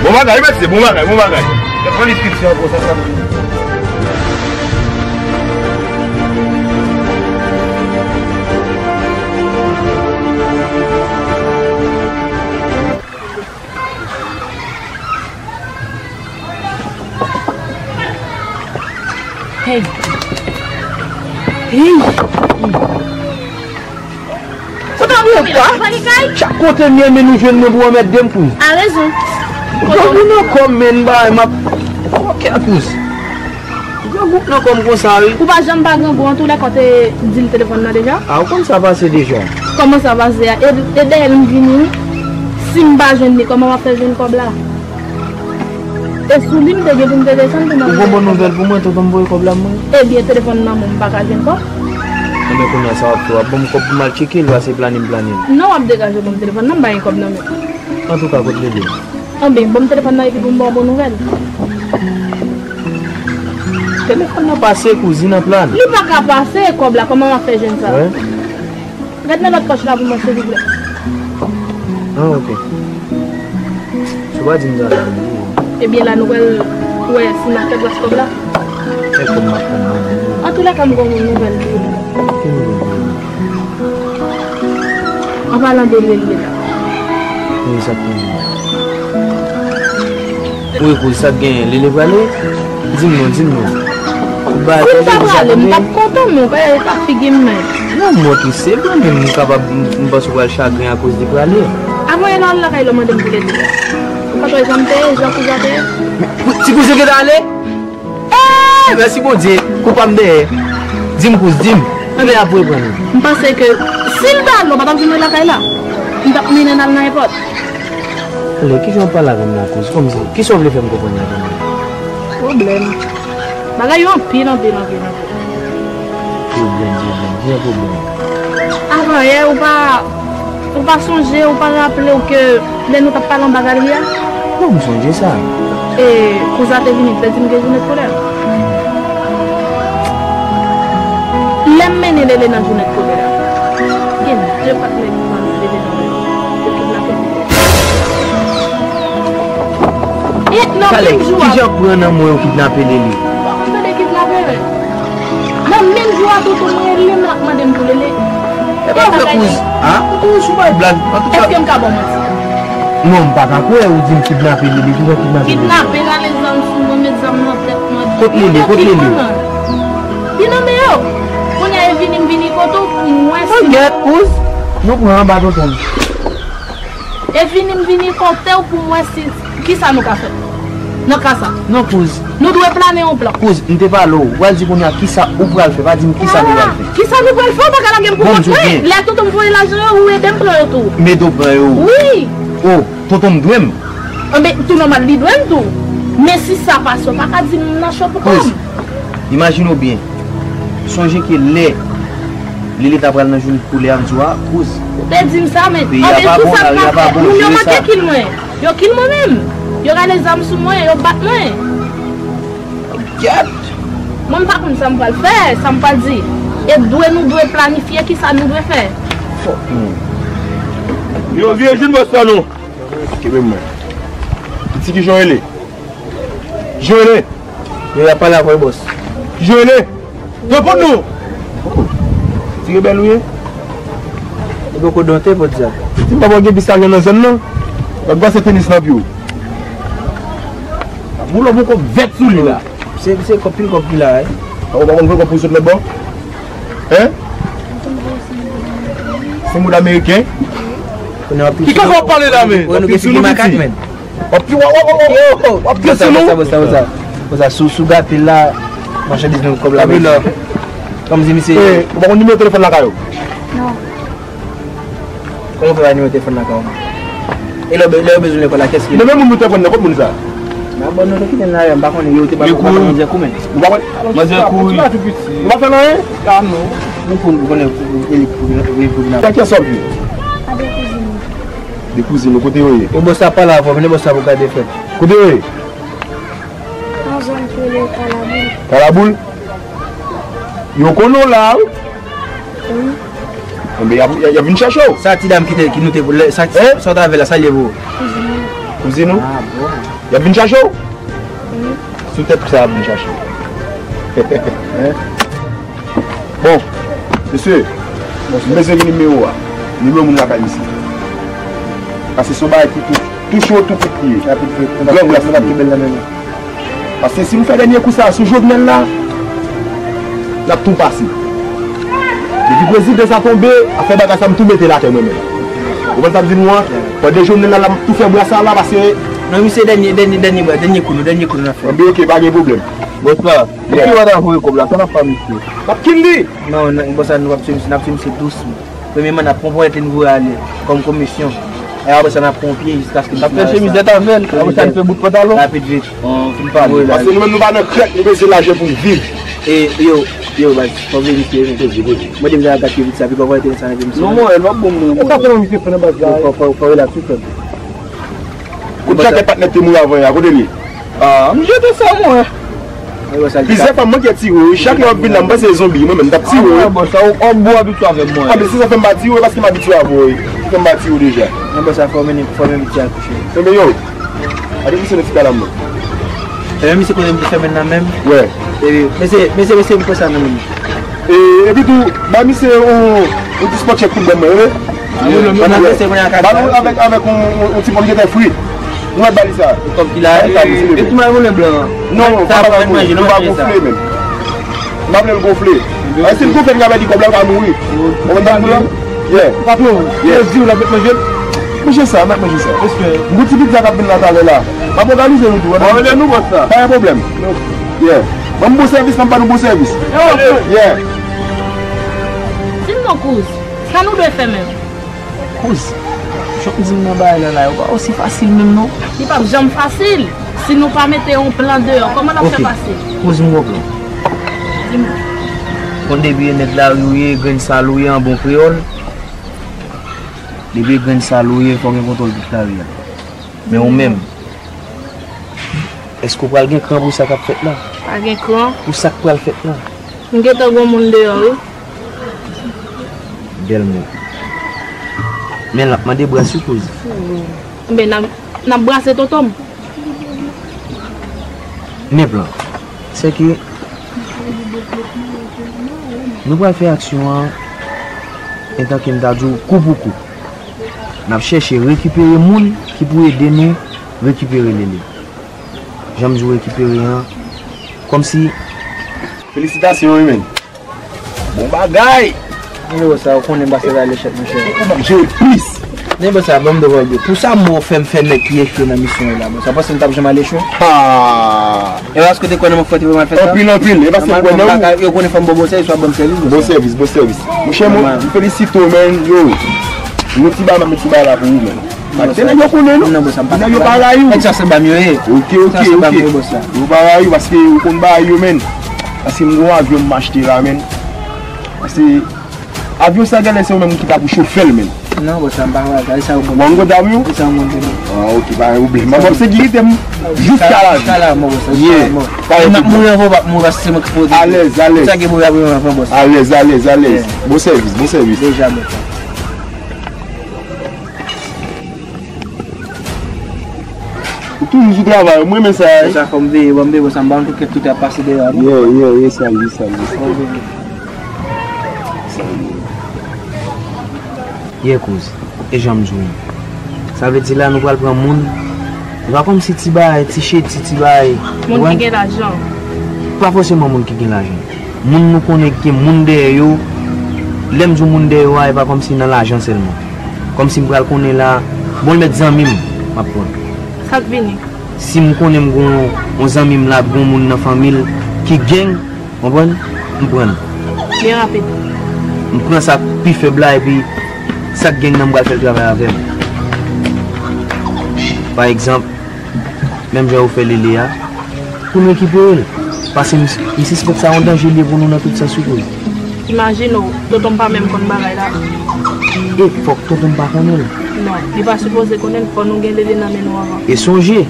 Bon bagay, mesye, bon bagay, bon bagay. Yo pran diskisyon ankò, sa, sa. Hey. Hey. Kote w ye, kwa? Chak kote m ye, men nou jwenn mwen pou anmède m, kouz. A rezon. Kote w ye? Nan kò m, men, bay, m ap. Ok, kouz. Grangou nan kò m konsa, wi. Ou pa janm pa grangou, antoulèka w te di l telefòn nan deja? A, ou konn sa pase deja. Kòman sa pase a? E, e dèyè l m vini, wi. Si m pa jwenn li, kòman m ap fè jwenn kòb la? E sou li m te gen pou m te desann pou m al. Ou gon bon nouvèl pou mwen, tonton m voye kòb la mwen. Ebyen, telefòn nan men w, m pa ka jwenn kòb. Enben, kounye a sa w ap fè, w ap ban m kòb pou m al tcheke l, pase plane m plane l. Non, w ap degaje w ban m telefòn nan, m pa gen kòb nan men m. Antouka, kote l ye? Anben, ban m telefòn nan epi pou m ba w bon nouvèl. Telefòn nan pase, kouzin, nan plan. Li pa ka pase, kòb la, kòman m ap fè jwenn sa? Wi. Gad nan lòt pòch la pou mwen, silvouplè. Ah, ok. Si w pa di m sa, sa vle di. Ebyen, la, nou pral wè si n a fè gras kòb la. Fè kòb m ap pran nan men w. Antoulèka, m gon yon nouvèl pou ou. Palan de Lele la. Wi, sa k gen? Wi, kouz, sa k genyen? Lele prale? Di m non, di m non. Ou ba Kouz pa prale, m t ap kontan, men ou pa e pa figi m, men. Non, mwen tou, se vre, men m kapab, m, m panse ou pral chagren akoz li prale. Avan e la, al lakay la mande m pou Lele. Ou pa wè jan m te ye, jan kouz la te ye? Men, ti kouz yo gentan ale? Eh, mèsi Bondye, kou pa m dèyè. Di m, kouz, di m. Anben, ap reprann li. M panse ke si l ta ale, w pa t ap jwenn mwen lakay la. M t ap mennen l al nan èpòt. Ale, kijan w ap pale avè m la, kouz? Kòmsi, kisa w vle fè m konprann la, kòmsi? Pwoblèm. Bagay yo anpil, anpil, anpil, anpil. Pwoblèm, pwoblèm, ki jan pwoblèm? Avan yè, ou pa, ou pa sonje, ou pa raple w ke lè nou t ap pale anba galri a? Non, m sonje sa. E, kouz la te vini, te di m gen jounen kolè. Lè m mennen Lele nan jounen kolè a, gen de patnè ki pran Lele nan men yo, yo kidnape Lele. E nan menm jou a. Talè, kijan pran nan men yo kidnape Lele? Ou pa konn tande kidnape, men. Nan menm jou a, tonton mwen rele m, l ap mande m pou Lele. E pa vre, kouz. A, kouz, ou bay blag. Antouka. Èske m ka ba w manti? Non, m pa ka kwè ou di m kidnape Lele. Kijan kidnape Lele? Kidnape, rale zam sou mwen, met zam nan tèt mwen. Kot Lele? Kot Lele? Li nan men yo. Kounye a, e vini, m vini kote w pou m wè si. Gèt, kouz. Nou pran anba tonton. E vini, m vini kote w pou m wè si, kisa nou ka fè nan ka sa. Non, kouz. Nou dwe plane yon plan. Kouz, m te pale w. Ou pral di kounye a kisa ou pral fè. Pa di m kisa nou pral fè. Kisa nou pral fè? Ou pa ka lage m pou kont mwen. Lè tonton m voye lajan yo, ou ede m pran yo tou. M ede w pran yo? Wi. O, tonton m dwe m. Anben, tou nòmal, li dwe m tou. Men si sa pase, ou pa ka di m nan cho pou kò m. Kouz, imajine w byen. Sonje ke lè Lele ta pral nan jounen kolè a, m di w a, kouz. Ou te di m sa, men anben, tou sa m pa fè. Moun yo manke kill mwen. Yo kill mwen menm. Yo rale zam sou mwen, yo bat mwen. Kèt! Mwen, m pa konn sa m pral fè, sa m pral di. E dwe, nou dwe planifye kisa nou dwe fè. Yo, vye Jin bòs la non. Kenbe mwen. Piti, kijan w rele? Kijan w rele? Yo, y ap pale avè w, bòs. Kijan w rele? Reponn nou! Ti rebèl ou ye? Li poko donte, podyab. Si m pa wè gen pistol nan zòn nan, w ap pase tenis nan pye w. Boulò poko vèt sou li la. Se, se kòb, pil kòb ki la, wi. Ou pa konn voye kòb pou sot lòt bò? Hein? Se moun ameriken? Ki kaka w ap pale la, men? Ou ap pil sou nou, piti. W ap pi, w ap, w ap, w ap, w ap, w ap pi sou nou. Konsa, konsa, konsa. Konsa, si w, si w gate l la, machandiz nou, kòb la, men. Kòm di misye. Eh, ou pa konn nimewo telefòn lakay ou? Non. Kòman w fè pa nimewo telefòn lakay ou? E lè, lè yo bezwen lekòl la, kiyès ki... Men, men moun nou te konn nan, kot moun sa? Nan bò nou te kite l la, m pa konnen, yo te ba nou, pa konnen manzè kou, men. Ou pa konnen? Manzè kouri. Ou pa fè l anyen? Ah, non. Nou konn, nou konnen, e li pou vin, e li pou vin apre. Sa ki ansanm li? A de kouzin. De kouzin ou, kote yo ye? E bòs la pale avè w, men bòs la pou gade fè. Kote yo ye? Nan zòn ki rele Kalaboul. Kalaboul? Yo konnen w la, wi. Wi. Enben, y ap, y ap, y ap vin chèche w. Sa ti dam ki te, ki nou te, lè, sa, sa w t avè l la, sa l ye pou ou? Kouzin ou. Kouzin ou? Ah, bon. Y ap vin chèche w? Wi. Sou tèt ou sa y ap vin chèche w. Hein? Bon, mesye, m bezwen gen nimewo a. Nimewo moun lakay misye. Paske se yon bagay ki tou, tou cho, tou kout li ye. Rapid vit. Gang la, se n ap kenbe l nan men nou. Paske si nou fè dènye kou sa sou Jovenel la, n ap tou pase. Depi prezidan sa tonbe, afè bagay sa m tou mete l atè mwen menm. Ou konprann sa m di nou an? Pandan Jovenel la, l ap tou fè bwa sa la, paske... Non, misye, dènye, dènye, dènye bwa, dènye kou nou, dènye kou nou n ap fè. Anben, oke, pa gen pwoblèm. Bòs la, depi w pa ta voye kòb la, sa n ap fè misye? N ap kill li! Non, non, bòs la, nou p ap tiye misye, n ap tiye misye dousman. Premyèman, n ap pran ponyèt li, n voye ale kòm komisyon. E apre sa, n ap pran pye jiskaske misye... N ap fè chemizèt avè l, apre sa, n fè bout pantalon. Rapid vit, on fin pale. Paske nou menm, nou pa nan krèk, nou bezwen lajan pou n viv. E, yo, yo, baz, fò vle misye, men. Poze, poze. Mwen te vle al gate vit sa, pi pa voye tele sa nan vye misye. Non, mwen, l p ap bon, mwen. E sa fè nan misye fè nan baz la? Fò, fò, fò relax, wi, frè m. Kote jakèt patnè te mouri avan yè a, kote l ye? Ah, m jete sa, mwen. Plizyè fwa m manke tire w, wi. Chak lè w ap vin la, m panse se zonbi, mwen menm, m t ap tire w, wi. Ah, bòs la, w, w, w abitye avè m, mwen. Ah, men se sa fè m pa tire w, paske m abitye avè w, wi. Fè m pa tire w deja. Non, bòs la, fò w mennen, fò w mennen ti a kouche. Enben, yo, ale kouche nan ti kalanm nan. Enben, misye kote m te fèmen nan menm. Wè. E, mesye, mesye, mesye, m pran sa nan men m. E, epi tou, ba misye yon, yon ti spot chèk pou l ban mwen, wi. Mwen ap rete kounye a kat. Ba nou avèk, avèk yon, yon, yon ti pòm ki te fri. Nou mèt ba li sa. Kòb ki la, e tou mwen volen blan. Non, sa pa manje, nou pa gonfle menm. M pa vle l gonfle. E si l gonfle, m ka pèdi kòb la, m ka mouri. Ou konprann sa m di w la? Yeah. Patwon, yeah, yo di w la, mèt manje. Manje sa, mèt manje sa. Respè. Yon ti pizza k ap vin la talè la. M ap òganize nou tou. Òganize nou, bòs la. Pa gen pwoblèm. Yeah. Ban m bon sèvis, ban m ba nou bon sèvis. Yeah. Di m non, kouz, sa nou dwe fè menm? Kouz, jan w di m nan bagay la la, yo pa osi fasil menm non. Li p ap janm fasil. Si nou pa mete yon plan deyò, kòman l ap fè fasil? Kouz, m gon plan. Di m. Konn depi e nèg lari w ye, grenn sal ou ye an bon kreyòl. Depi e grenn sal ou ye, fò w gen kontwòl tout lari a. Men ou menm, èske w pral gen kran pou sa k ap fèt la? Pa gen kran. Pou sa k pral fèt la? M gentan gon moun deyò, wi. Bèl mo. Men l ap mande bras wi, kouz. Men n ap, n ap brase tonton m. Men plan, sèke nou pral fè aksyon an, entanke m ta di w, kou pou kou. N ap chèche rekipere moun ki pou ede nou rekipere Lele. Jan m di w rekipere an, kòmsi. Felisitasyon wi, men. Bon bagay! Nimewo sa, ou konnen m pa sèvi a lechèt, monchè. Ou p ap jere plis. Nimewo sa, ban m devwa l byen. Pou sa mò fè m fè nèg ki echwe nan misyon yo la, bon, sa panse m t ap janm al echwe? Ha! E paske w te kwè nan mwen, fò w te fè m al fè sa? Anpil, anpil. E paske m kwè nan ou. Yo konnen fò m ba w bon sèvis, w ap ban m sèvis, bon sèvis, bon sèvis. Monchè, mwen, m felisite w, men, yo. Yon ti bagay, m ap met sou bagay la pou ou, men. Paske nèg yo konnen nou. Non, bòs, m pa. Nèg yo pa rayi w. Nèg sa se banm yo ye. Ok, ok, ok. Yo pa rayi w paske ou konn bagay yo, men. Paske m gon avyon m achte la, men. Paske avyon sa genlè se ou menm ki ta pou chofè l, men. Non, bòs, m pa rayi sa, se sa ou konn. Bon, m konn avyon? Se sa ou konn. Ah, ok, pa gen pwoblèm. M ap sekirite m jiska la. Jiska la, mò, bòs, jiska la, mò. Yeah. Pa gen pwoblèm. M ap mouri anvan, w ap mouri paske se mwen ki pwoteje. Alèz, alèz. Sa gen pou y ap mouri anvan, bòs. Alèz, alèz, alèz. Yeah. Bon sèvis, bon sèvis. Deja, bòs. Ou toujou sou travay, mwen renmen sa, wi. Sa fò m veye, bon, m veye, bon, sa m ba nou tout kèk tout ap pase dèyè a, non? Yeah, yeah, yeah, sa l ye, sa l ye. Fò m veye. Sa l ye. Yeah, kouz. E jan m di w. Sa vle di la, nou pral pran moun. E pa kòmsi ti bagay, ti cheti, ti bagay. Moun ki gen lajan. Pa fòseman moun ki gen lajan. Moun nou konnen ki gen moun dèyè yo. Lè m di w moun dèyè yo a, e pa kòmsi nan lajan sèlman. Kòmsi m pral konnen la, bon, l mèt zanmi m, m ap pran. Sa k vini? Si m konnen m gon yon zanmi m la, gon moun nan fanmi l ki gang, konprann? M pran l. Byen rapid. M pran sa k pi fèb la, epi sa k gang nan m pral fè l travay avè m. Pa egzanp, menm jan yo fè Lele a, pou nou rekipere l. Paske m, m sispèk sa yon danje li ye pou nou nan tout sans wi, kouz. Imajine w, tonton m pa menm konn bagay la. E fòk tonton m pa konnen l. Non, li pa sipoze konnen l, fò nou gen Lele nan men nou anvan. E sonje,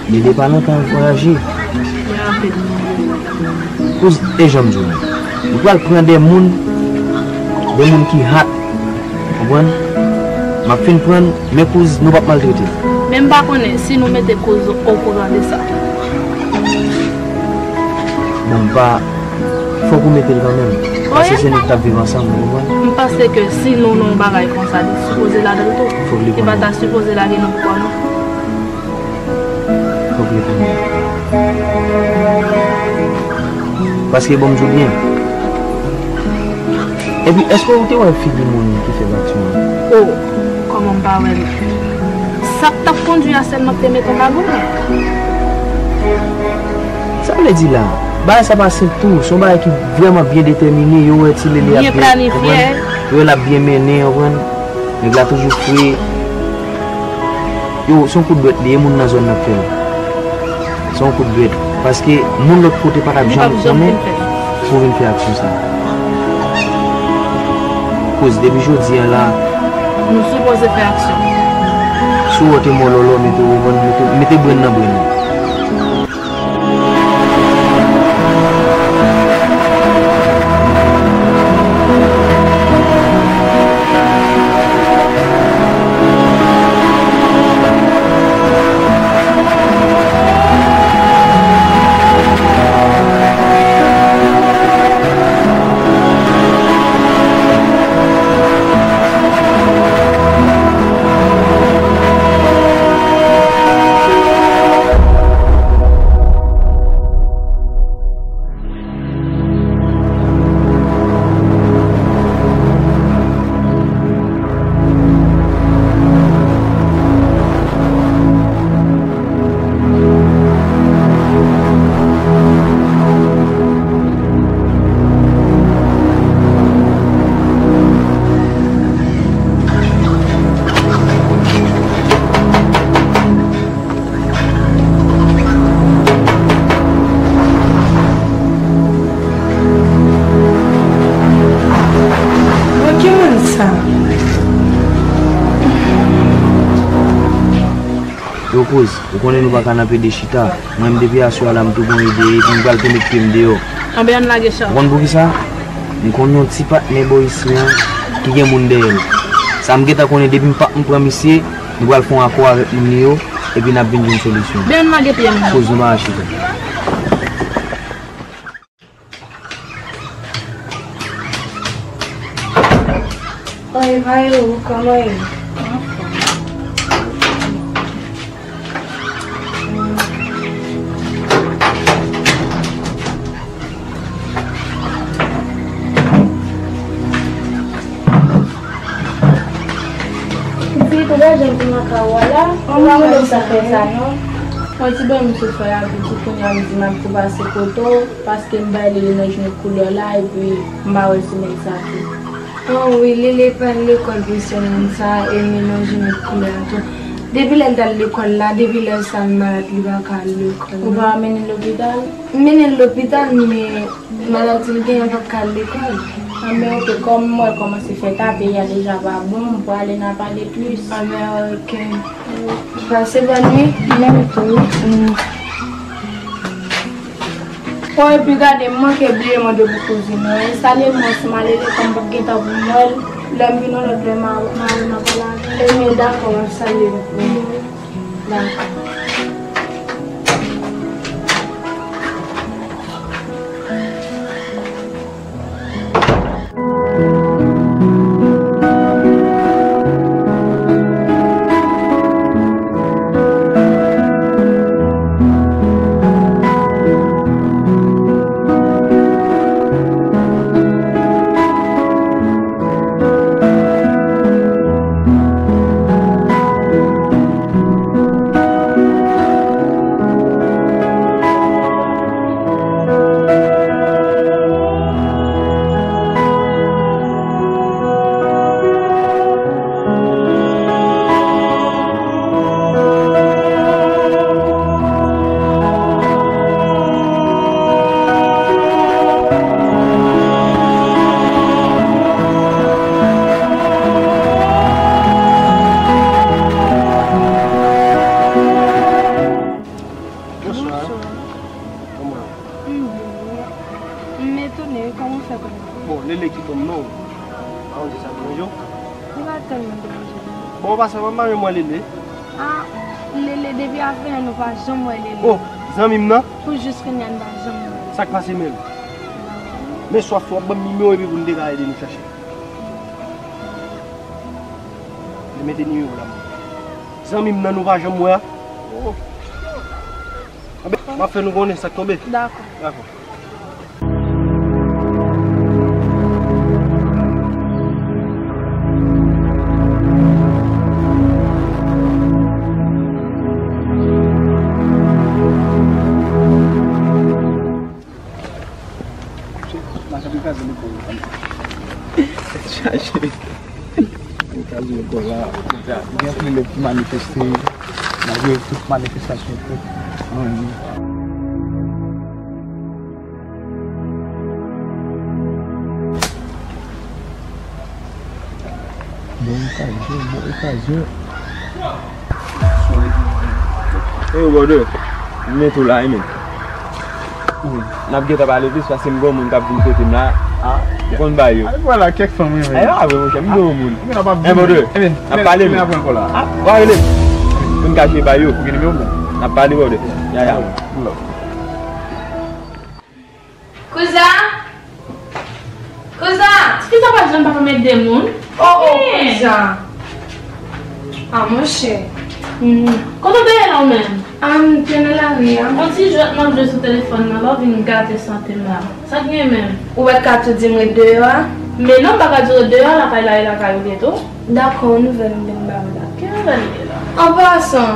Lele pa lontan l vwayaje. Mwen anpil. Kouz, e jan m di w, nou pral pran de moun, de moun ki hot, konprann? M ap fin pran, men kouz, nou p ap maltrete l. Men m pa konnen si nou mete kouz okouran de sa. Bon, m pa, fòk ou mete l kanmenm. Paske se nou ki t ap viv ansanm, ou konprann? M panse ke si nou nan yon bagay konsa, li sipoze ladan l tou. Fòk li konn. Li pa ta sipoze lage nou pou kò nou. Fòk li konn. Paske bon, m di w byen. Epi, èske ou te wè figi moun ki fè aksyon an? O, kòman m pa wè l? Sa k t ap kondui a sèlman k te met anba gou. Sa vle di la, bagay sa pa senp tou, se yon bagay ki vrèman byen detèmine, yo wè Ti Lele ap byen, byen planifye, konprann? Yo wè l ap byen mennen, konprann? Nèg la toujou fre. Yo, se yon kout dwèt li ye, moun nan zòn nan k fè l. Se yon kout dwèt. Paske moun lòt kote pa t ap janm konnen pou vin fè aksyon sa. Kouz depi jodi a la. Nou sipoze fè aksyon. Si w wè w te mòlòlò, mete w vann, mete, mete brenn nan brenn. Yo kouz, ou konnen nou pa ka nan pede chita. Mwen menm depi aswè a la m tou gon ide epi m pral tou met pye m deyò. Anben ann lage chay. Ou konn poukisa? M konn yon ti patnè bò isi an ki gen moun dèyè l. Sa m gentan konnen depi m pa m pran misye, nou pral fè yon akò avèk moun li yo epi n ap vin jwenn solisyon. Ben ann lage pye m. Kouz nou pa ka chita. Oi, Vayou, kòman ye? Pitit, ou pa janm vin lakay ou a la? Ou pa konnen sa fè sa, non. Yon ti bagay m sot fè la, pitit, kounye a m di m ap tou pase kote w, paske m bay Lele nan jounen koulè la, epi m pa wè l semèn sa tou. Oh wi, Lele pa al lekòl pou semèn sa, e li nan jounen koulè a tou. Depi lè l t al lekòl la, depi lè sa l malad, li pa ka al lekòl, non. Ou pa mennen l lopital? M mennen l lopital, men maladi l genyen pa ka al lekòl. Anben, oke, kòm m wè l kòmanse fè ta, peyi a deja pa bon, m prale n a pale plis. Anben, oke. Pase bòn nwi. Menm tou. Mm. Bon, epi gade, m manke bliye mande pou kouzin ou. Enstale m ansanm a Lele, kòm m p ap gen tan pou m wè l. Lè m vin yon lòt lè, m a, m a wè n a pale avè l. Ebyen, dakò, m ap salye l pou ou. Dakò. Bonswa. Bonswa. Kòman? M byen, wi. M etone, wi, kòman w fè konnen? Bon, Lele ki ban m non. Pa konn si sa deranje w? Li pa tèlman deranje m. Bon, an pasan, pa m pa janm wè Lele. Ah, Lele, depi avanyè nou pa janm wè Lele. Oh, zanmi m nan? Pou jis kounye a n pa janm wè l. Sa k pase menm? Men swa fò w ap ban m nimewo epi pou n te ka ede nou chèche. Li mete nimewo la. Zanmi m nan nou pa janm wè a. Oh. Anben, m ap fè nou konnen sa k tonbe. Dakò. Dakò. Chaje. Okazyon lekòl la, gen anpil elèv ki manifeste, malgre tout manifestasyon, tout, anyen. Bon okazyon, bon okazyon. Hey, brother, m mete w la, wi, men. N ap gentan pale plis paske m gen yon moun k ap vin kote m la. Ah. Ou konn bagay yo. Ay, vwala, kèk fanm, wi, men. Ay, pa vre, monchè, m gen yon moun. Hey, brother, n ap pale, men. Ah, w a rele m. Pou n kache bagay yo. Ou gen nimewo m? N ap pale, brother. Ya, ya. Kouzen! Kouzen! Kisa w pa janm pa konn ede moun? Oh, oh, kouzen! Ah, monchè. Hmm. Kote w te ye la, ou menm? Ah, m te nan lari a. Yon ti jwèt m ap jwe sou telefòn nan, lè w vin gate sante m la. Sa k gen menm? Ou pa t ka tou di m ret deyò a? Men non, m pa ka di w ret deyò a, lakay la e lakay ou li ye tou. Dakò, yon nouvèl m vin ba w la. Ki nouvèl li ye la? An pasan,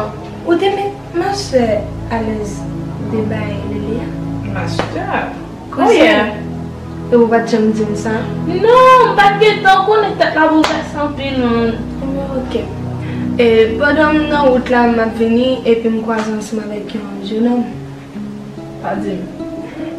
ou te met Mastè alèz de bay Lele a. Mastè? Kouzen. E ou pa t janm di m sa? Non, m pa t gen tan, ou konnen tèt la boulvèse anpil, non. Ebyen, oke. E, pandan m nan wout la, m ap vini, epi m kwaze ansanm avèk yon jenòm. Pa di m.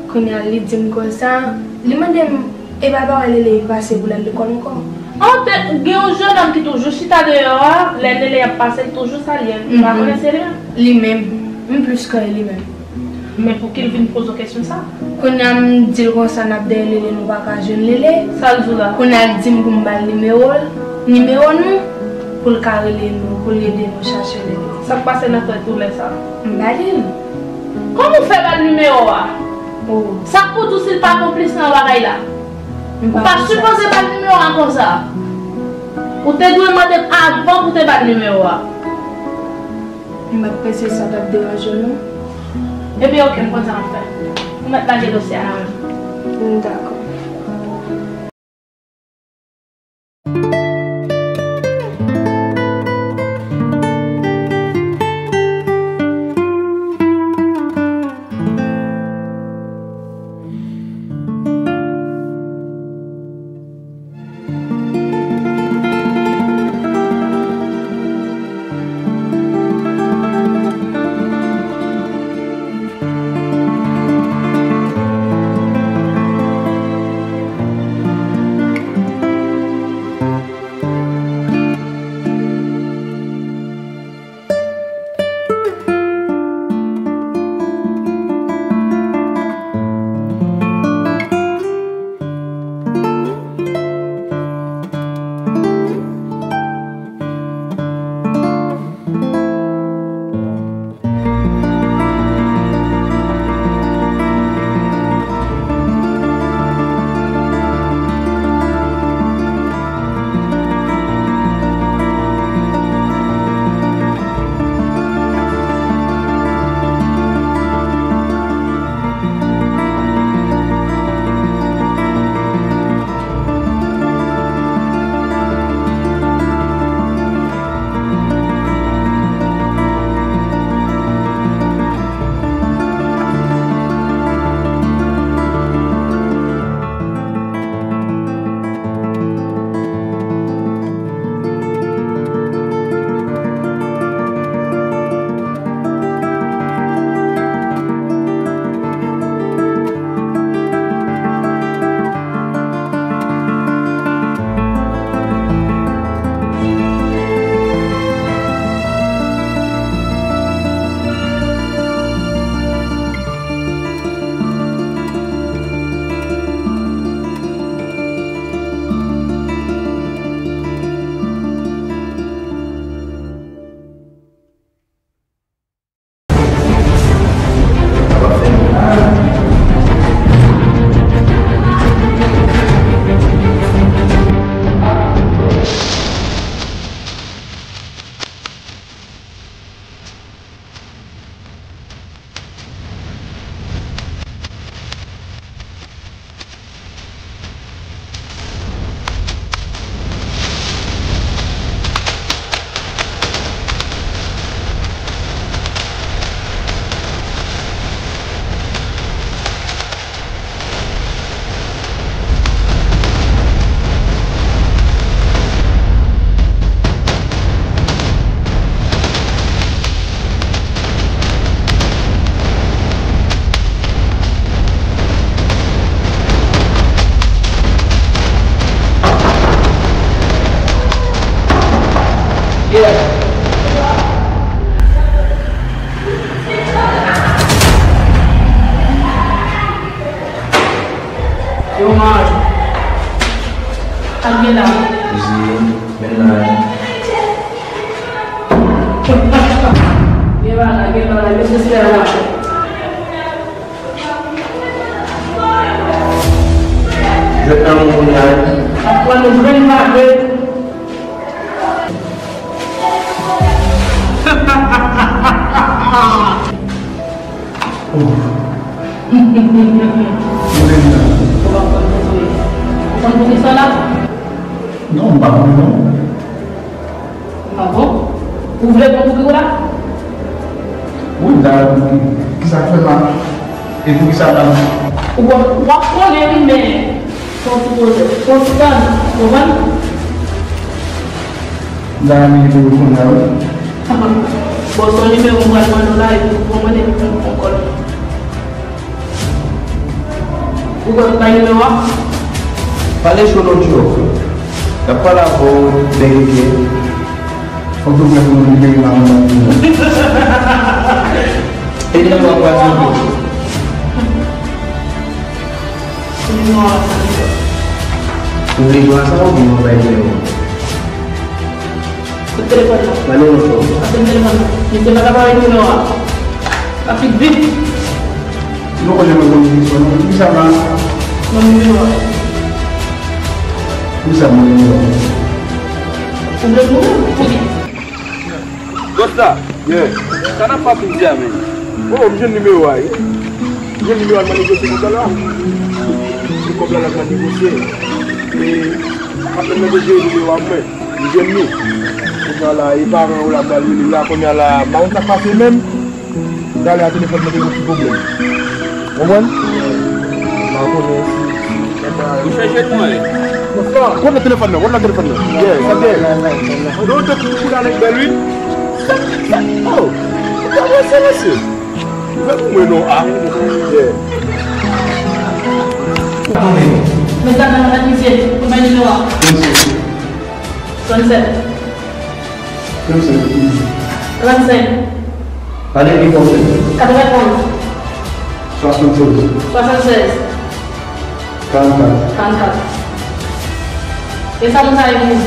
Kounye a, li di m konsa, li mande m E pa pawòl Lele ki pase pou l al lekòl ankò. An, te gen yon jennonm ki toujou chita deyò a, lè Lele ap pase, l toujou salye l. M pa konnen se li menm. Li menm. M plis kwè li menm. Men pouki l vin poze w kesyon sa? Kounye a m di l konsa n ap dèyè Lele, nou pa ka jwenn Lele. Sa l di w la? Kounye a l di m pou m ba l nimewo l, nimewo nou, pou l ka rele nou, pou l ede nou chache Lele. Sa k pase nan tèt ou lè sa? M ba li l. Kòman w fè ba l nimewo a? Oh. Sa k pou di w si l pa konplis nan bagay la? Ou pa sipoze ba l nimewo a konsa. Ou te dwe mande m avan pou w te ba l nimewo a. M pa t panse sa t ap deranje w, non. Ebyen, oke, m konn sa m ap fè. Ou mèt lage dosye a nan men m. M dakò. Yo, man. Sa k gen la? Zi, men la. Gen bagay, gen bagay, mesye, se la. Jwèt nan men w kounye a, wi. Ap pran nou jwenn bagay. Ou pa konn kouri. Ou konn kouri sa la? Non, m pa konnen non. Ah bon? Ou vle konn kouri w la? Wi, m ta renmen kouri. Kisa k fè m ap, e poukisa m ap? W ap, w ap konnen wi, men fò w sipoze, fò w tann, konprann? M ta renmen kouri kounye a wi. Bon, se yon nimewo m pral mande w la, epi w pran mwen epi w fè m fon kòl. Ou kwè m bay nimewo a? Pale cho non tchou. L ap pale avè w bègete. Fòk yo fè pou nou libere madanm nan. E li nan w ap pase pou. Ou vle jwe a sa oubyen w ap bay jwe yo? Kout telefòn nan. Pale yon fò. Pase m telefòn nan. Misye pa ka pale nimewo a. Rapid, vit. Nou konnen mwen konn nimewo non. Ki sa la? Ban m nimewo a. Ki sa mwen nimewo a? Ou vle pou mwen? Bòs la, yeah. Sa n ap fè pou di a menm? Oh, m jwenn nimewo a, wi. M jwenn nimewo a, l mande negosye pou talè. Se kòb la, l ap mande negosye. E, patnè m nan te jere nimewo a pou mwen. M jwenn li. Kounye a la, e paran yo la, m pral rele la, kounye a la, m pa konn sa k pase menm. Talè a telefòn mwen te gen ti pwoblèm. Konprann? M pa konnen si, si, si, Ou chèche l mwen. Bòs la. Wòl nan telefòn nan, wòl nan telefòn nan. Yeah, sa byen. Mwen te tou kou la nèg bèl, wi. Sa, sa, oh. Ou pa prese, mesye. Ou fè pou mwen, non, ah. Yeah. Mezanmi, madanm misye, konbyen nimewo a? Trannsèt. Trannsèt. Trannsèt. Pale pi fò, cheri. Katrevenn-onz. Swasannsèz. Swasannsèz. Karannkat. Karannkat. E sa moun sa ye pou ou?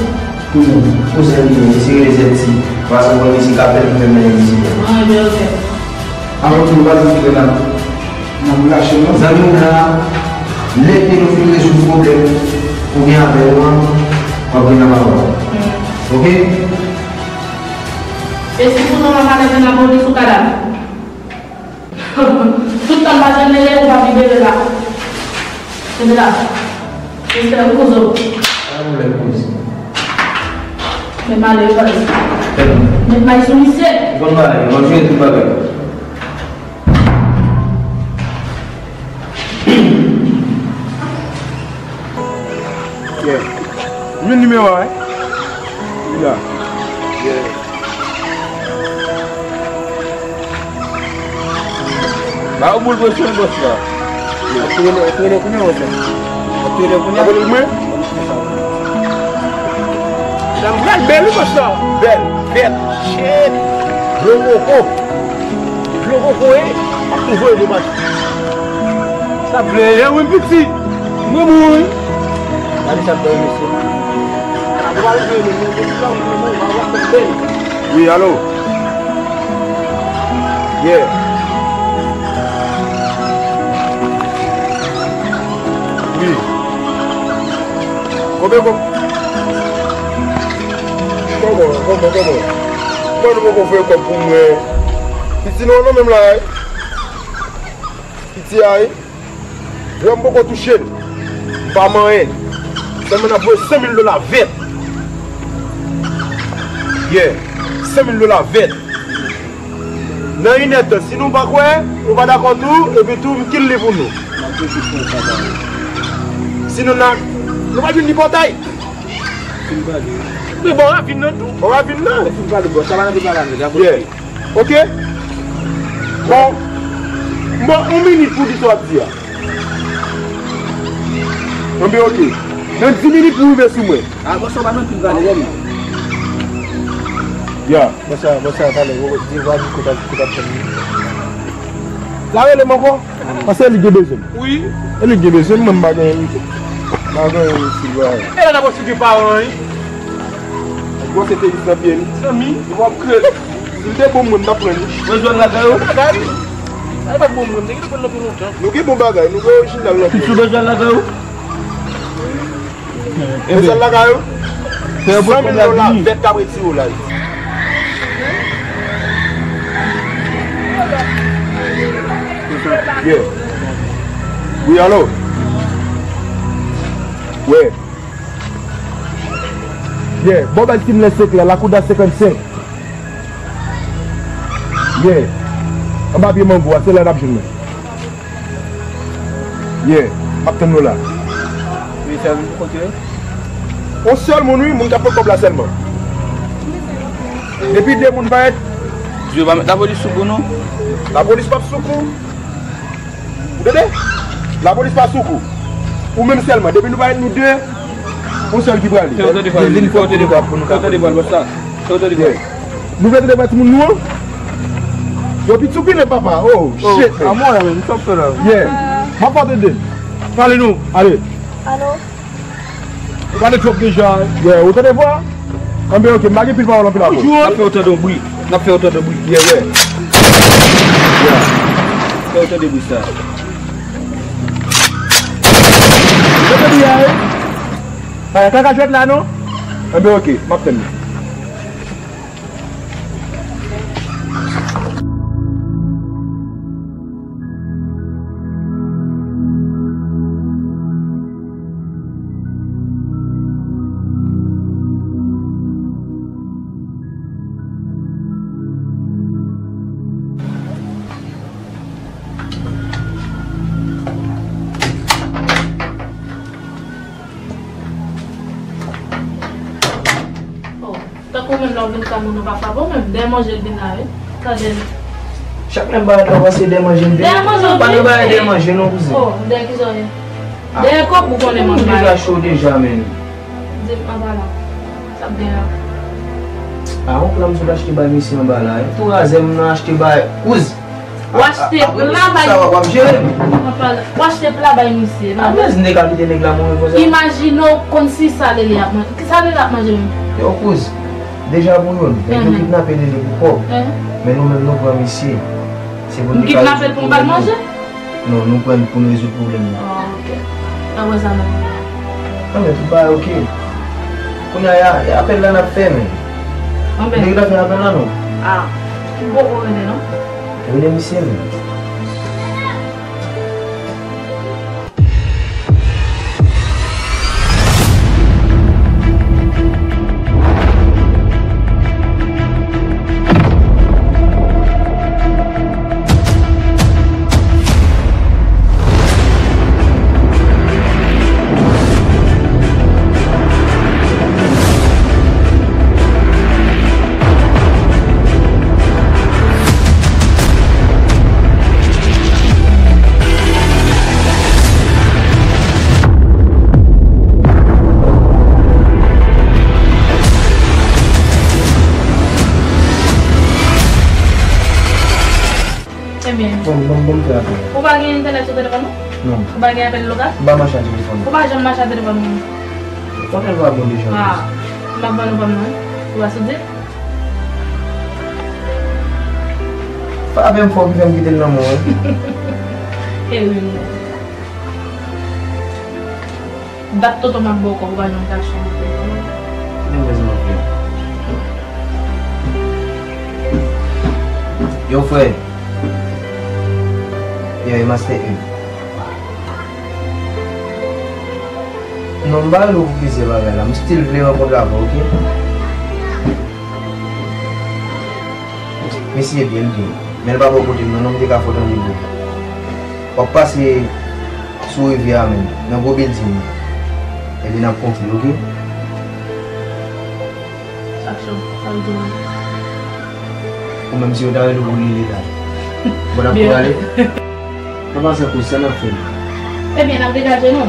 Kouzen. Kouzen li ye, misye rele Zèti. Paske mwen misye ka fè li menm mennen vizitè. Ah, ebyen, ok. Alò, tou, nou pa di ki n ap, n ap rache, non? Zanmi m nan, lè ke nou fin rezoud pwoblèm ou gen avè l lan, w ap vin nan papa w. Hmm. Ok? E si pou nou pa pale de lapolis ou kadav? Tout tan m pa jwenn li, ou p ap libere la. Kenbe la. Mistè Kouzo. Pa gen pwoblèm, Kouzo. Men malere, men may sou misye. Bon bagay, mwen jwenn tout bagay. Yeah. Jwenn nimewo a, wi. Wi la. Yeah. Ba yo boul presyon bòs la. Ap rele, ap rele kounye a, bòs la. Ap rele kounye a. Ap rele mwen? Sa m pral bèl, wi, bòs la. Bèl, bèl. Shit. Dlo koko. Dlo koko, e. Ap tou voye de bat. Sa vle ye, wi, piti. Mwen, mwen, wi. Gade sa vle, mesye. Wi, alo. Yeah. Wi. Konbyen, konbyen? Kòman, kòman, kòman? Kòman nou poko voye kòb pou mwen? Piti nou an non menm la, wi. Piti a, wi. Jwè m poko touche l. M pa manyen l. Sèlman n ap voye senk mil dola vèt. Yeah. Senk mil dola vèt. Nan inèdtan, si nou pa kwè, nou pa dakò tou, epi tou, m kil li pou nou. Si nou nan, nou pa jwenn li pòtay. Men bò ravin nan tou. Bò ravin nan. Yeah. Ok? Bon, bon, yon minit pou di sa w ap di a. Anben, ok. Nan dis minit pou rive sou mwen. A, bòs, ou pa nan pil pale, zanmi. Ya. Bòs la, bòs la, talè, ou di, ou di kote, kote ap fè l. La rele m ankò. Paske li gen bezwen m. Wi. E li gen bezwen m, mwen m pa gen, m pa gen sou bagay. E la n ap osi gen paran, wi. Gwo se te nan pye li. Zanmi, ou ap kreye. Si l te bon moun, m t ap pran li. Mwen jwenn lakay ou. Lakay li. Ay, pa t bon moun, nèg te konn nan pi lontan. Nou gen bon bagay, nou gen orijinal nan pye. Pitit ou bezwen lakay ou? Bezwen lakay ou? San mil dola vèt k ap retire w la. Yeah. Wi, alo? Wi. Yeah, bò bèl ti m lè senkant la, Lakouda senkannsenk. Yeah. Anba pye mango a, se la n ap jwenn mwen. Yeah, m ap tann nou la. Wi, sèl moun pou kontre? On sèl moun, wi, moun k ap pran kòb la sèlman. Depi de moun parèt. Dye pa met lapolis sou kou, non. Lapolis p ap sou kou. Ou tande? Lapolis pa sou kou. Ou menm sèlman, depi nou parèt nou de, yon sèl ki prale. Fè w tande pale, fè w tande pale, fè w tande pale, bòs la. Fè w tande pale. Nou vle tande pale timoun nou an? Yo piti pile papa. Oh, shit. A mwen menm, sa fè la. Yeah. M ap tande. Pale nou. Ale. Alo? Ou pale twòp deja. Yeah, ou tande vwa? Anben, ok, m pa gen pil pawòl anpil apre. N ap fè w tande yon bri. N ap fè w tande yon bri. Yeah, yeah. Yeah. Fè w tande bri sa. Ou tande bri a, wi? Pa gen kaka jwèt la, non? Anben, ok, m ap tann li. Oh, tankou menm lè w vin kay moun ou pa frape w menm, dèyè manje l vin la, wi. Gade l. Chak lè m parèt la, w panse dèyè manje m vin. Dèyè manje w vin. Pa nan bagay dèyè manje non, kouzen. Oh, dèyè ki sa w ye? Ah. Dèyè kòb ou konnen mwen bay. Deja cho deja, menm. Di m anba la. Sa ap gen la. Ah, yon plan m sot achte bay misye anba la, wi. Tou razè m nan achte bay kouz. W achte pla bay. Sa w ap jere m. W achte pla bay misye. A mezin te ka kite nèg la mouri konsa. Imajine w konn si sa Lele ap manje. Ki sa Lele ap manje menm? Yo, kouz. Deja pou youn, nèg yo kidnape Lele pou kòb. Men nou menm nou pran misye. Se pou nou kidnape l pou nou ba l manje? Non, nou pran l pou nou rezoud pwoblèm nan. Ah, ok. Nan wè sa menm. Anben, tout bagay ok. Kounye a, y a, y a apèl la n ap fè, men. Anben. Nèg la fè apèl la, non? Ah, m poko rele, non? Rele misye, men. Ebyen. Bon, bon, bon, fè apèl. Ou pa gen entènèt sou telefòn ou? Non. Ou pa gen apèl lokal? M pa mache ak telefòn. Ou pa janm mache ak telefòn ou? Konnen l pa bon deja. Ah, m ap vann ou pa m nan, wi. Ou pa sou di? Frape m fò ki fè m kite l nan men w, wi. E wi, non. Dat tonton m ap ba w kòb ou pa janm kache m. Kite m wè sa m ap fè. Yo, frè. Yo, e Master M. Non, m pa rele w pou plizyè bagay la. M still vle rankontre avè w, oke? Mesye byen, l byen. Men l pa bò kote m non, non, m te ka fè w tande bri. W ap pase sou rivyè a menm, nan gwo bilding nan. Epi n ap kontre, oke? Sa k cho, sa l di w. Ou menm si yo ta rele w pou Lele la. Bon, n ap prale. An pasan, kouz, sa n ap fè? Ebyen, n ap degaje nou.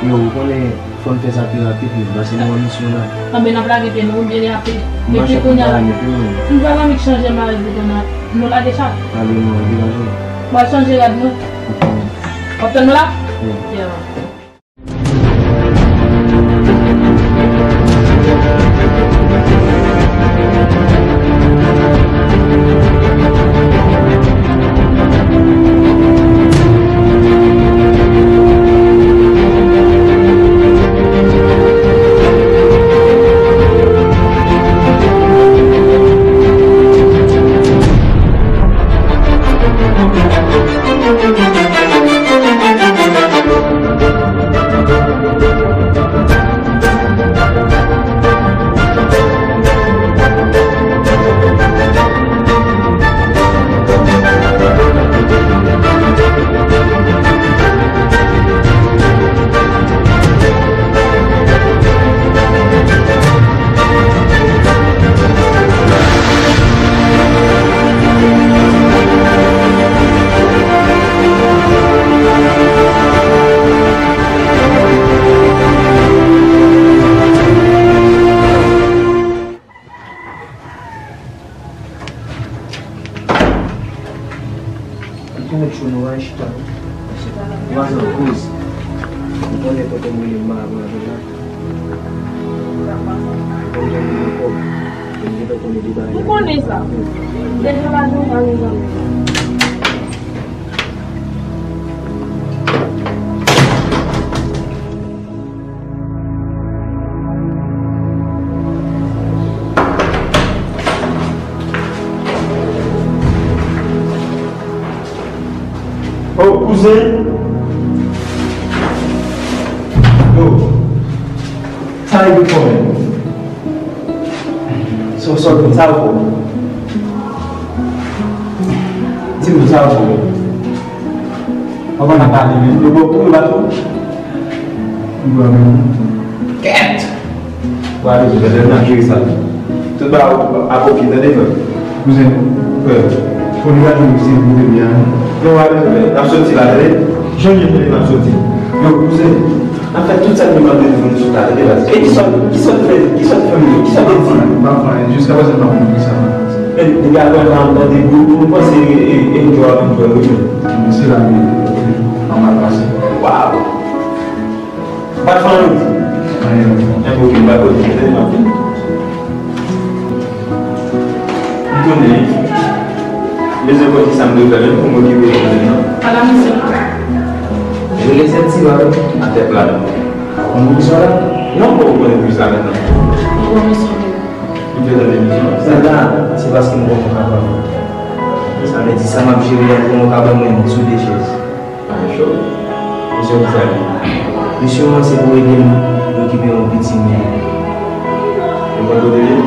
Yo, ou konnen, fò n fè sa pi rapid menm, paske nou an misyon la. Anben, n ap lage pye nou byen rapid. Epi kounye a, m pral annik chanje mayo de bò nan, nou lage chat. Ale, nou degaje. M pral chanje rad mwen. Ok. W ap tann mwen la? Wi. Yeah. Chita. Chita la. Vwazan, kouz. Ou konnen kote mwen ye, m pa pran avè la. Ou konnen mwen kòb. Mwen gentan konnen de bagay. Ou konnen sa. Deja la nou pa nou zanmi. Oh, kouzen! Yo, sa e gen pwoblèm? Sa w fè? Sa w fè? Di m sa w fè. Papa n ap pale, men. Yo, bon, pou yo bat ou? Yo, men. Kèt! W a bezwen fè, n ap jere sa. Tout bagay ap oke, tande, frè. Kouzen. Frè. Fò nou gade misye pou te byen. Non, w a bezwen fè, n ap soti la, tande. Jan l ye, tande, n ap soti. Yo, kouzen. N ap fè tout sa nou mande nou sou la, tande baz. E kisa, kisa w te fè, kisa w te fè, kisa w te di? M pa fè anyen, jiskaprezan m pa konn kisa m ap fè. E, depi apre m ap tande gwoup, nou panse e, e, e, Enjoy, Enjoy, wi. Se la, wi, ok, nòmal pase. Waw! Bat fò ann di. Anyen, non. Enben, ok, m pa kote, tande, m ap vin. M tounen. M bezwen konn kisa m dwe fè menm pou m okipe pwoblèm nan. Ala misyon la. Rele sèt ti bal atè plat. Ou konn misyon la? Non, m poko konnen plis la mentnan. Ou konn misyon li. Ou te tande misyon? Sa la, se paske m konnen w kapab. Sa vle di, sa m ap jere a, konnen w kapab, mwen sou de chèz. Misyon ki sa ye? Misyon an se pou ede m okipe yon pitit mwen. Nenpòt kote li ye?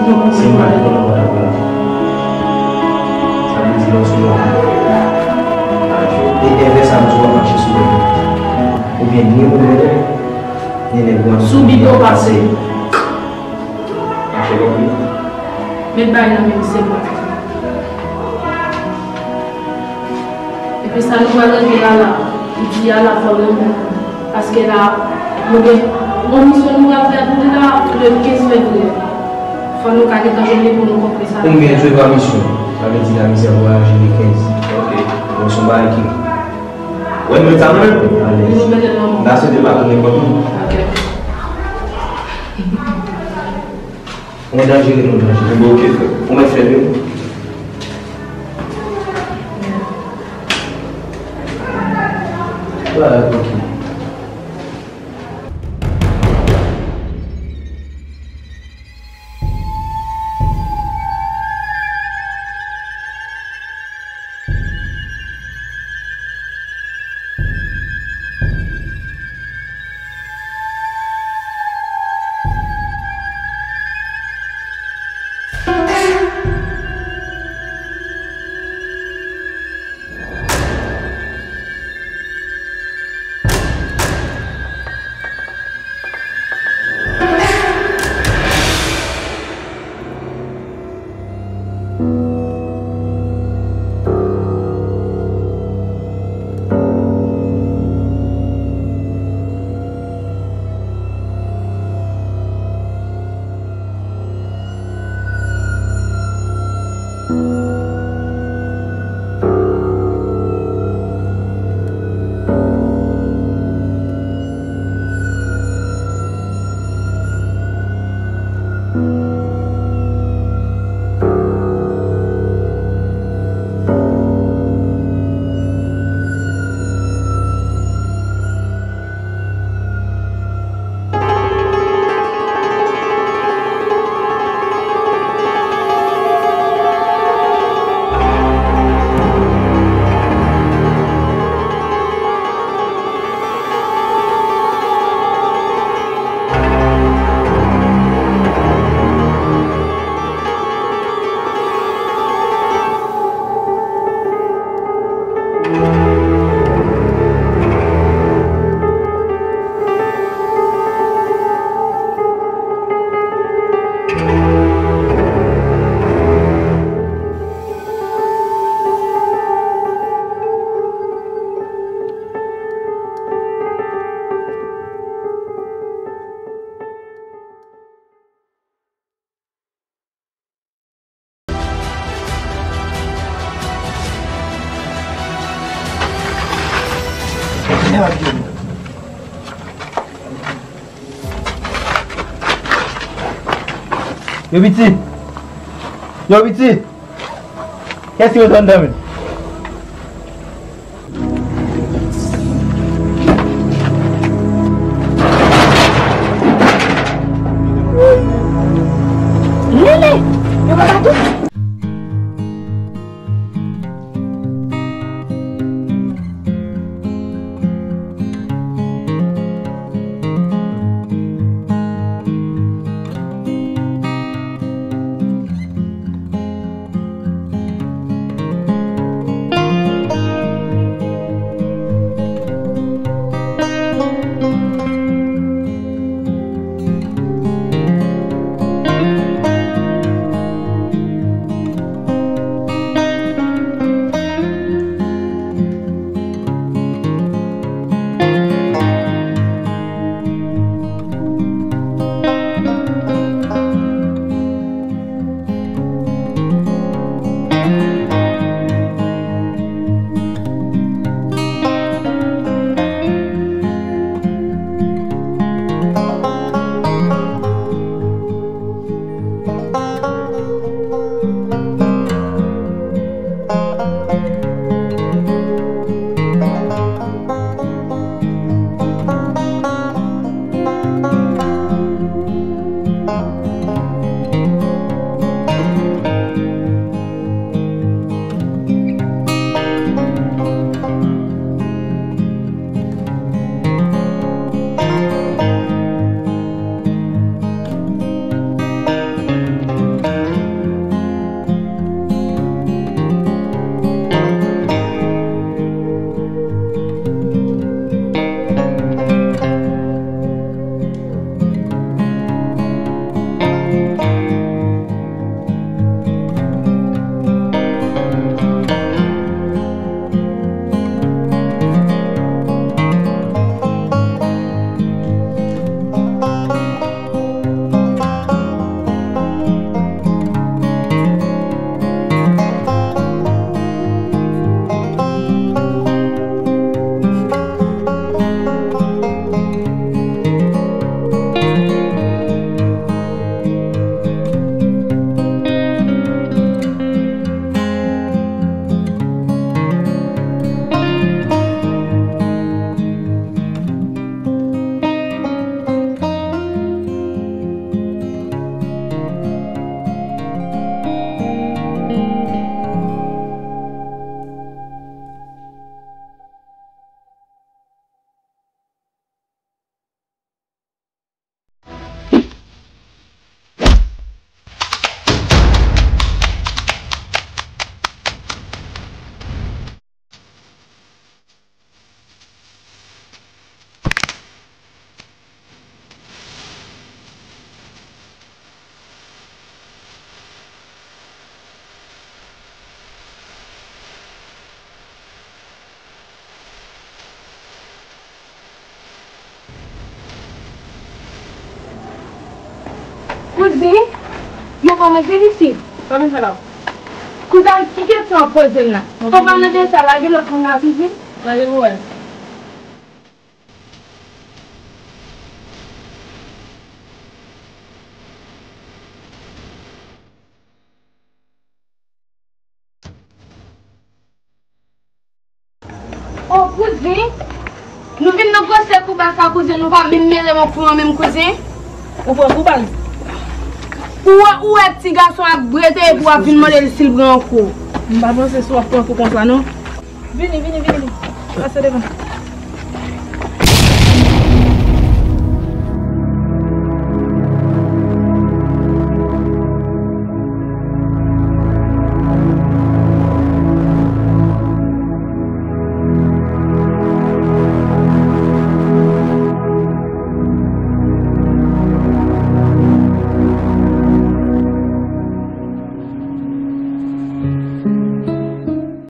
Non, se m pa te konnen w t ap pran. Sa vle di lè w sou yon e envès sa vle di w ap mache sou yon oubyen ni ou menm, ni nèg ou an sou bito pase. Mache konpli. Met bay nan men misye mwen. Epi sa nou pral regle a la, li di a la fò l renmen nou. Paske la, nou gen yon misyon nou pral fè pou li la, le kenz fevriye. Fò nou ka gentan jwenn li pou nou konkli sa. Konbyen jou e pa misyon? Sa vle di la misyon voyaje le kenz. Ok. Bon, se yon bagay ki. Wè, nou sa nou menm. Ale. Nou mete nan men. N a swete pa tounen kont nou. Ok. Mwen danjere, mwen danjere. Mwen oke, frè. Ou mèt fè l, wi. Voilà, ok. Yo, piti! Yo, piti! Kiyès ki mete w anndan menm? Lele! Yo pa ka tou. Kouzin, yo kòmanse isit. Sa vin fè la? Kouzin, ki kesyon w ap poze m la? Fò w pa mande sa, lage lòt moun nan vini. Lage pou wè. O kouzin, nou vin nan pwosè kou ba sa kouzin, nou pa menm mele m an kou an menm kouzin. Ou pran kou ba l? Ou wè, ou wè ti gason ap brete epi w ap vin mande l si l pran an kou. M pa panse si w ap pran kou konsa non. Vini, vini, vini, vini. Pase devan.